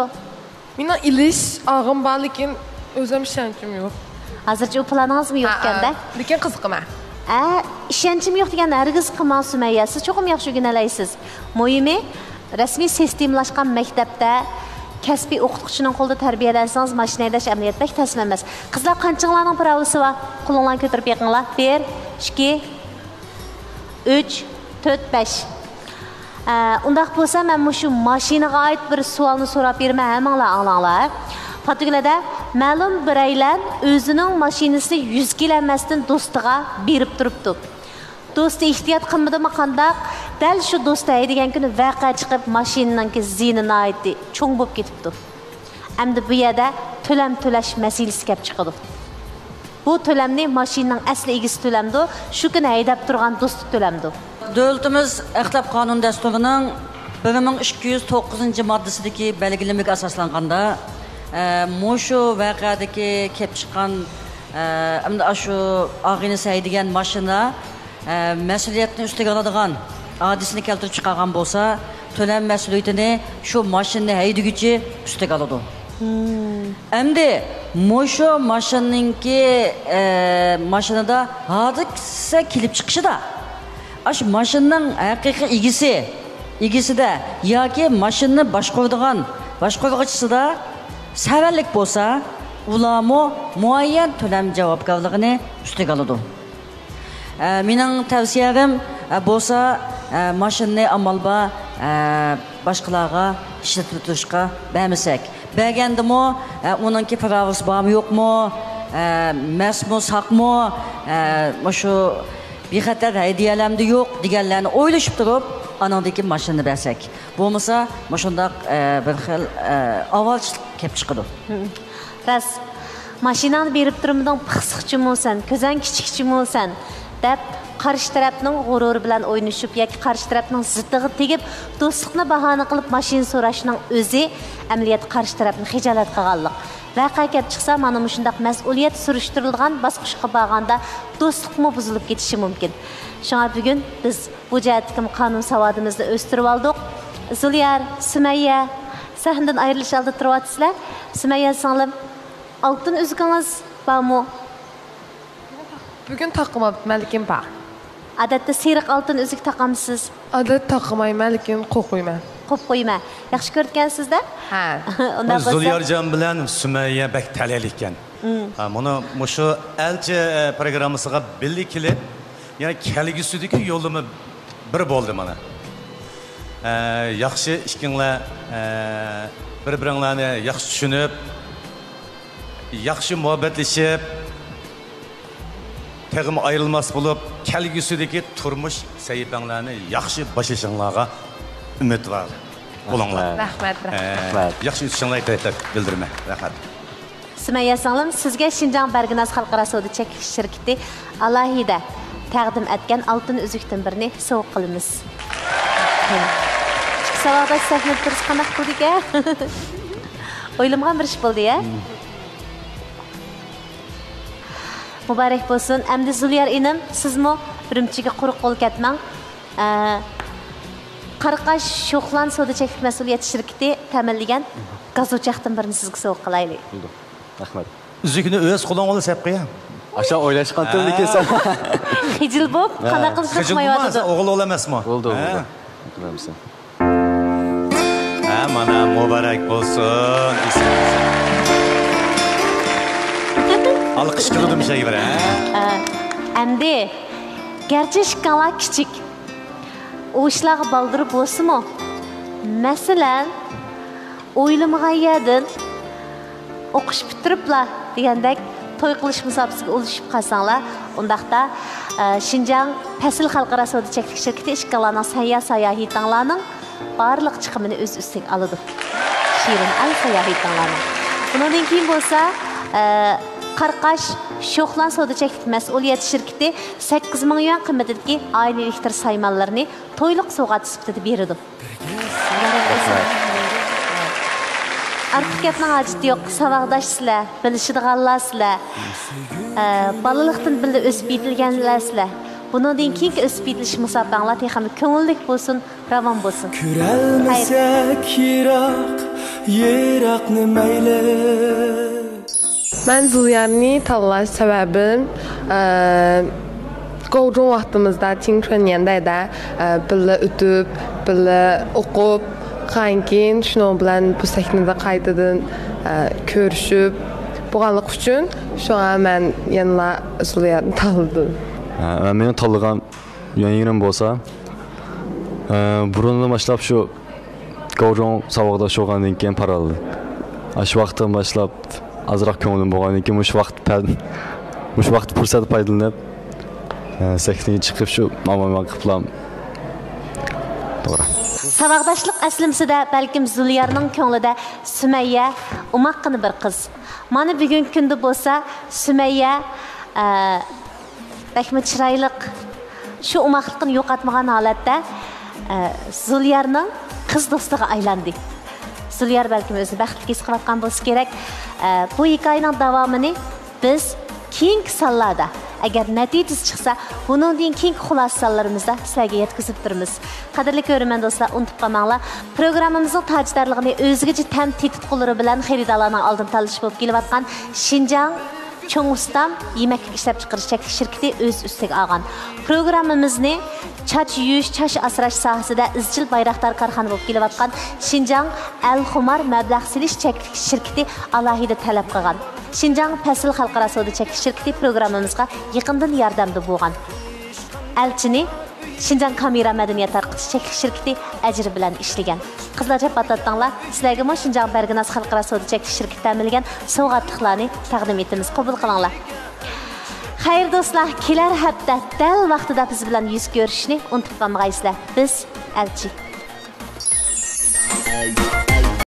مېنىڭ ئېلىش ئاغىم بار، لېكىن ئۆزۈم ئىشەنچىم يوق. ھازىرچە ئۇ پىلانىڭىزمۇ يوق ئىكەندە؟ ھەئە، لېكىن قىزىقىمەن. ئە، ئىشەنچىم يوق دېگەننى ھەرگىز قىلماڭ، سۈمەييە. سىز چوقۇم ياخشى ئۆگىنەلەيسىز. مۇھىمى، رەسمىي سىستېمىلاشقان مەكتەپتە كەسپىي ئوقۇتقۇچىنىڭ قولىدا تەربىيەلەنسىڭىز، ماشىنا ھەيدەش ئەمەلىيەتتە بەك تەسمە ئەمەس. قىزلار، قانچىڭلارنىڭ پىراۋىسى بار؟ قولۇڭلارنى كۆتۈرۈپ بېقىڭلار. بىر، ئىككى، ئۈچ، تۆت، بەش. ئە، ئۇنداق بولسا، مەن مۇشۇ ماشىنىغا ئائىت بىر سوئالنى سوراپ بېرىمەن، ھەممىڭلار ئاڭلاڭلار. پاتىگۈلەدە مەلۇم بىرەيلەن ئۆزىنىڭ ماشىنىسىنى يۈز كىلو ئەمەستىن دوستىغا بېرىپ تۇرۇپتۇ. دوستى ئېھتىيات قىلمىدىمۇ قانداق، دەل شۇ دوستى ھەيدىگەن كۈنى ۋەقە چىقىپ، ماشىنىنىڭكى زىيىنى ناھايىتى چوڭ بولۇپ كېتىپتۇ. ئەمدى بۇ يەردە تۆلەم تۆلەش مەسىلىسى كەپ چىقىدۇ. بۇ تۆلەمنى ماشىنىنىڭ ئەسلى ئىگىسى تۆلەمدۇ، شۇ كۈنى ھەيدەپ تۇرغان دوستى تۆلەمدۇ؟ دۆلىتىمىز ئەخلاق قانۇن دەستۇرىنىڭ بىر مىڭ ئىككى يۈز توققۇزىنچى ماددىسىدىكى بەلگىلىمىگە ئاساسلانغاندا، ئە، مۇشۇ ۋەقەدىكى كەپ چىققان، ئە، ئەمدى ئاشۇ ئاغىنىسى ھەيدىگەن ماشىنا ئە، مەسئۇلىيەتنى ئۈستىگە ئالىدىغان ھادىسىنى كەلتۈرۈپ چىقارغان بولسا، تۆلەم مەسئۇلىيىتىنى شۇ ماشىنىنى ھەيدىگۈچى ئۈستىگە ئالىدۇ. ئەمدى مۇشۇ ماشىنىنىڭكى، ئە، ماشىنىدا ھادىسە كېلىپ چىقىشىدا، ئاشۇ ماشىنىنىڭ ھەقىقىي ئىگىسى، ئىگىسىدە ياكى ماشىنىنى باشقۇرىدىغان باشقۇرغۇچىسىدا سەۋەنلىك بولسا، ئۇلارمۇ مۇئەييەن تۆلەم جاۋابكارلىقىنى ئۈستىگە ئالىدۇ. ئە، مېنىڭ تەۋسىيەم، ئە، بولسا، ئە، ماشىنىنى ئامال بار، ئە، باشقىلارغا ئىشلىتىۋېتىشقا بەرمىسەك. بەرگەندىمۇ، ئە، ئۇنىڭكى پىراۋىسى بارمۇ يوقمۇ، ئە، مەستمۇ ساقمۇ، ئە، مۇشۇ بىخەتەر ھەيدىيەلەمدۇ يوق دېگەنلەرنى ئويلىشىپ تۇرۇپ، ئانىڭدىن كېيىن ماشىنىنى بەرسەك. بولمىسا، مۇشۇنداق، ئە، بىر خىل، ئە، ئاۋارىچىلىق كەپ چىقىدۇ. راست. ماشىناڭنى بېرىپ تۇرمىدىڭ، پىخسىقچىمۇ سەن، كۆزەڭ كىچىكچىمۇ سەن، دەپ، قارشى تەرەپنىڭ غۇرۇرى بىلەن ئوينىشىپ ياكى قارشى تەرەپنىڭ زىتىغا تېگىپ، دوستلۇقنى باھانە قىلىپ ماشىنا سوراشنىڭ ئۆزى ئەمەلىيەتتە قارشى تەرەپنى خىجالەت قىلغانلىق. ۋەقە كەپ چىقسا، مانا مۇشۇنداق مەسئۇلىيەت سۈرۈشتۈرۈلىدىغان باسقۇچقا بارغاندا دوستلۇقمۇ بۇزۇلۇپ كېتىشى مۇمكىن. شۇڭا بۈگۈن بىز بۇ جەھەتتىكىمۇ قانۇن ساۋادىمىزنى ئۆستۈرۈۋالدۇق. زۇليار، سۈمەييە، سەھنىدىن ئايرىلىش ئالدىدا تۇرۇۋاتىسىلەر. سۈمەييە سىڭلىم، ئالتۇن ئۈزۈكىڭىز بارمۇ؟ بۈگۈن تاقىماپتىمەن، لېكىن بار. ئادەتتە سېرىق ئالتۇن ئۈزۈك تاقامسىز؟ ئادەتتە تاقىمايمەن، لېكىن قويۇپ قويىمەن. قويۇپ قويىمەن. ياخشى كۆرىدىكەنسىز-دە؟ ھە. ئۇنداق بولسا زۇليارجان بىلەن سۈمەييە بەك تەلەيلىككەن. ھە، مانا مۇشۇ ئەلچى، ئە، پروگراممىسىغا بىللە كېلىپ، يەنە كەلگۈسىدىكى يوللىما بىر بولدى مانا. ئە، ياخشى ئىككىڭلار، ئە، بىر-بىرىڭلارنى ياخشى چۈشىنىپ، ياخشى مۇھەببەتلىشىپ، تېخىمۇ ئايرىلماس بولۇپ، كەلگۈسىدىكى تۇرمۇش سەھىپەڭلارنى ياخشى باشلىشىڭلارغا ئۈمىدۋار بولۇڭلار. رەھمەت. رەھمەت، رەھمەت. ئە، رەھمەت. ياخشى ئۆتۈشۈڭلارنى تىلەك بىلدۈرىمەن. رەھمەت. سۈمەييە سىڭلىم، سىزگە شىنجاڭ بەرگىناز خەلقئارا سودا چەكلىك شىركىتى ئالاھىدە تەقدىم ئەتكەن ئالتۇن ئۈزۈكتىن بىرنى سوۋغا قىلىمىز. ئىككى ساۋاقداش سەھنىدە تۇرسا قانداق قىلىدىكەن؟ ئويلىمىغان بىر ئىش بولدى، يە؟ مۇبارەك بولسۇن. ئەمدى زۇليار ئىنىم، سىزمۇ ئۈرۈمچىگە قۇرۇق قول كەتمەڭ. ئە، قاراقاش شوخلان سودا چەكلىك مەسئۇلىيەت شىركىتى تەمىنلىگەن گاز ئوچاقتىن بىرنى سىزگە سوۋغا قىلايلى. بولدى. رەھمەت. ئۈزۈكنى ئۆز قولۇڭ بىلەن سەپ قويا. ئاشۇ ئويلاشقانتىم، لېكىن سەن. خىجىل بولۇپ، ھە، قانداق قىلىشنى خىجىل ئۇقمايۋاتىدۇ. ئوغۇل ئوغۇل ئەمەسمۇ؟ بولدى، ھە، بولدى. ھە، مانا، مۇبارەك بولسۇن. ئالقىش قىلدىم شەيبىر، ھە؟ ھە. ئەمدى، گەرچە ئىككىڭلار كىچىك، ئۇ ئىشلارغا بالدۇر بولسىمۇ، مەسىلەن، ئويلىمىغان يەردىن ئوقۇش پۈتتۈرۈپلا دېگەندەك توي قىلىش مۇساپىسىگە ئۇلىشىپ قالساڭلار، ئۇنداقتا، ئە، شىنجاڭ پەسىل خەلقئارا سودا چەكلىك شىركىتى ئىككىڭلارنىڭ سەييار ساياھىتىڭلارنىڭ بارلىق چىقىمىنى ئۆز ئۈستىگە ئالىدۇ. شېرىن ئاي ساياھىتىڭلارنىڭ. بۇنىڭدىن كېيىن بولسا، ئە، قاراقاش شوخلان سودا چەكلىك مەسئۇلىيەت شىركىتى سەككىز مىڭ يۈەن قىممىتىدىكى ئاينى ئېلېكتر سايمانلىرىنى تويلۇق سوۋغات سۈپىتىدە بېرىدۇ. ئارتۇق گەپنىڭ ھاجىتى يوق. ساۋاقداش سىلەر، بىلىشىدىغانلار سىلەر. ئە، بالىلىقتىن بىللە ئۆسۈپ يېتىلگەنلەر سىلەر. بۇنىڭدىن كېيىنكى ئۆسۈپ يېتىلىش مۇساپەڭلار تېخىمۇ كۆڭۈللۈك بولسۇن، راۋان بولسۇن. كۆرەلمىسەك يىراق، يىراقنى مەيلى. مەن زۇليارنى تاللاش سەۋەبىم، ئە، گاۋجۇڭ ۋاقتىمىزدا، چىڭچۈەن يەندەيدە، ئە، بىللە ئۆتۈپ، بىللە ئوقۇپ، كېيىن شۇنىڭ بىلەن بۇ سەھنىدە قايتىدىن، ئە، كۆرۈشۈپ بولغانلىقى ئۈچۈن، شۇڭا مەن يەنىلا زۇليارنى تاللىدىم. ھە، مەن مېنىڭ تاللىغان يېرىم بولسا، ئە، بۇرۇندىن باشلاپ شۇ گاۋجۇڭ ساۋاقداش بولغاندىن كېيىن پاراللېل. ئاشۇ ۋاقىتتىن باشلاپ ئازراق كۆڭلۈم بولغاندىن كېيىن مۇشۇ ۋاقىت پە-، مۇشۇ ۋاقىت پۇرسەت پايدىلىنىپ، ئە، سەھنىگە چىقىپ شۇ ماما قىپلام. توغرا. ساۋاقداشلىق ئەسلىمىسىدە بەلكىم زۇليارنىڭ كۆڭلىدە سۈمەييە ئوماققىنە بىر قىز. مانا بۈگۈنكى كۈندە بولسا سۈمەييە، ئە، بەكمۇ چىرايلىق، شۇ ئوماقلىقىنى يوقاتمىغان ھالەتتە، ئە، زۇليارنىڭ قىز دوستىغا ئايلاندى. زۇليار بەلكىم ئۆزىنى بەختلىك ھېس قىلىۋاتقان بولسا كېرەك. ئە، بۇ ھېكايىنىڭ داۋامىنى بىز كېيىنكى سانلاردا، ئەگەر نەتىجىسى چىقسا، بۇنىڭدىن كېيىنكى خۇلاسە سانلىرىمىزدا سىلەرگە يەتكۈزۈپ تۇرىمىز. قەدىرلىك كۆرۈرمەن دوستلار، ئۇنتۇپ قالماڭلار. پروگراممىمىزنىڭ تاجدارلىقىنى ئۆزگىچە تەم تېتىتقۇلىرى بىلەن خېرىدارلارنىڭ ئالدىن تاللىشى بولۇپ كېلىۋاتقان شىنجاڭ چوڭ ئۇستام يېمەكلىك ئىشلەپچىقىرىش چەكلىك شىركىتى ئۆز ئۈستىگە ئالغان. پروگراممىمىزنى چاچ يۇيۇش، چاچ ئاسراش ساھەسىدە ئىزچىل بايراقدار كارخانا بولۇپ كېلىۋاتقان شىنجاڭ ئەل خۇمار مەبلەغ سېلىش چەكلىك شىركىتى ئالاھىدە تەلەپ قىلغان. شىنجاڭ پەسىل خەلقئارا سودا چەكلىك شىركىتى پروگراممىمىزغا يېقىندىن ياردەمدە بولغان. ئەلچىنى شىنجاڭ كامېرا مەدەنىيەت تارقىتىش چەكلىك شىركىتى ئەجرى بىلەن ئىشلىگەن. قىزلار چاپاتاتتىڭلار، سىلەرگىمۇ شىنجاڭ بەرگىناز خەلقئارا سودا چەكلىك شىركىتى تەمىنلىگەن سوۋغاتلىقلارنى تەقدىم ئېتىمىز، قوبۇل قىلىڭلار. خەير دوستلار، كېلەر ھەپتە دەل ۋاقتىدا بىز بىلەن يۈز كۆرۈشۈشنى ئۇنتۇپ قالمىغايسىلەر. بىز ئەلچى.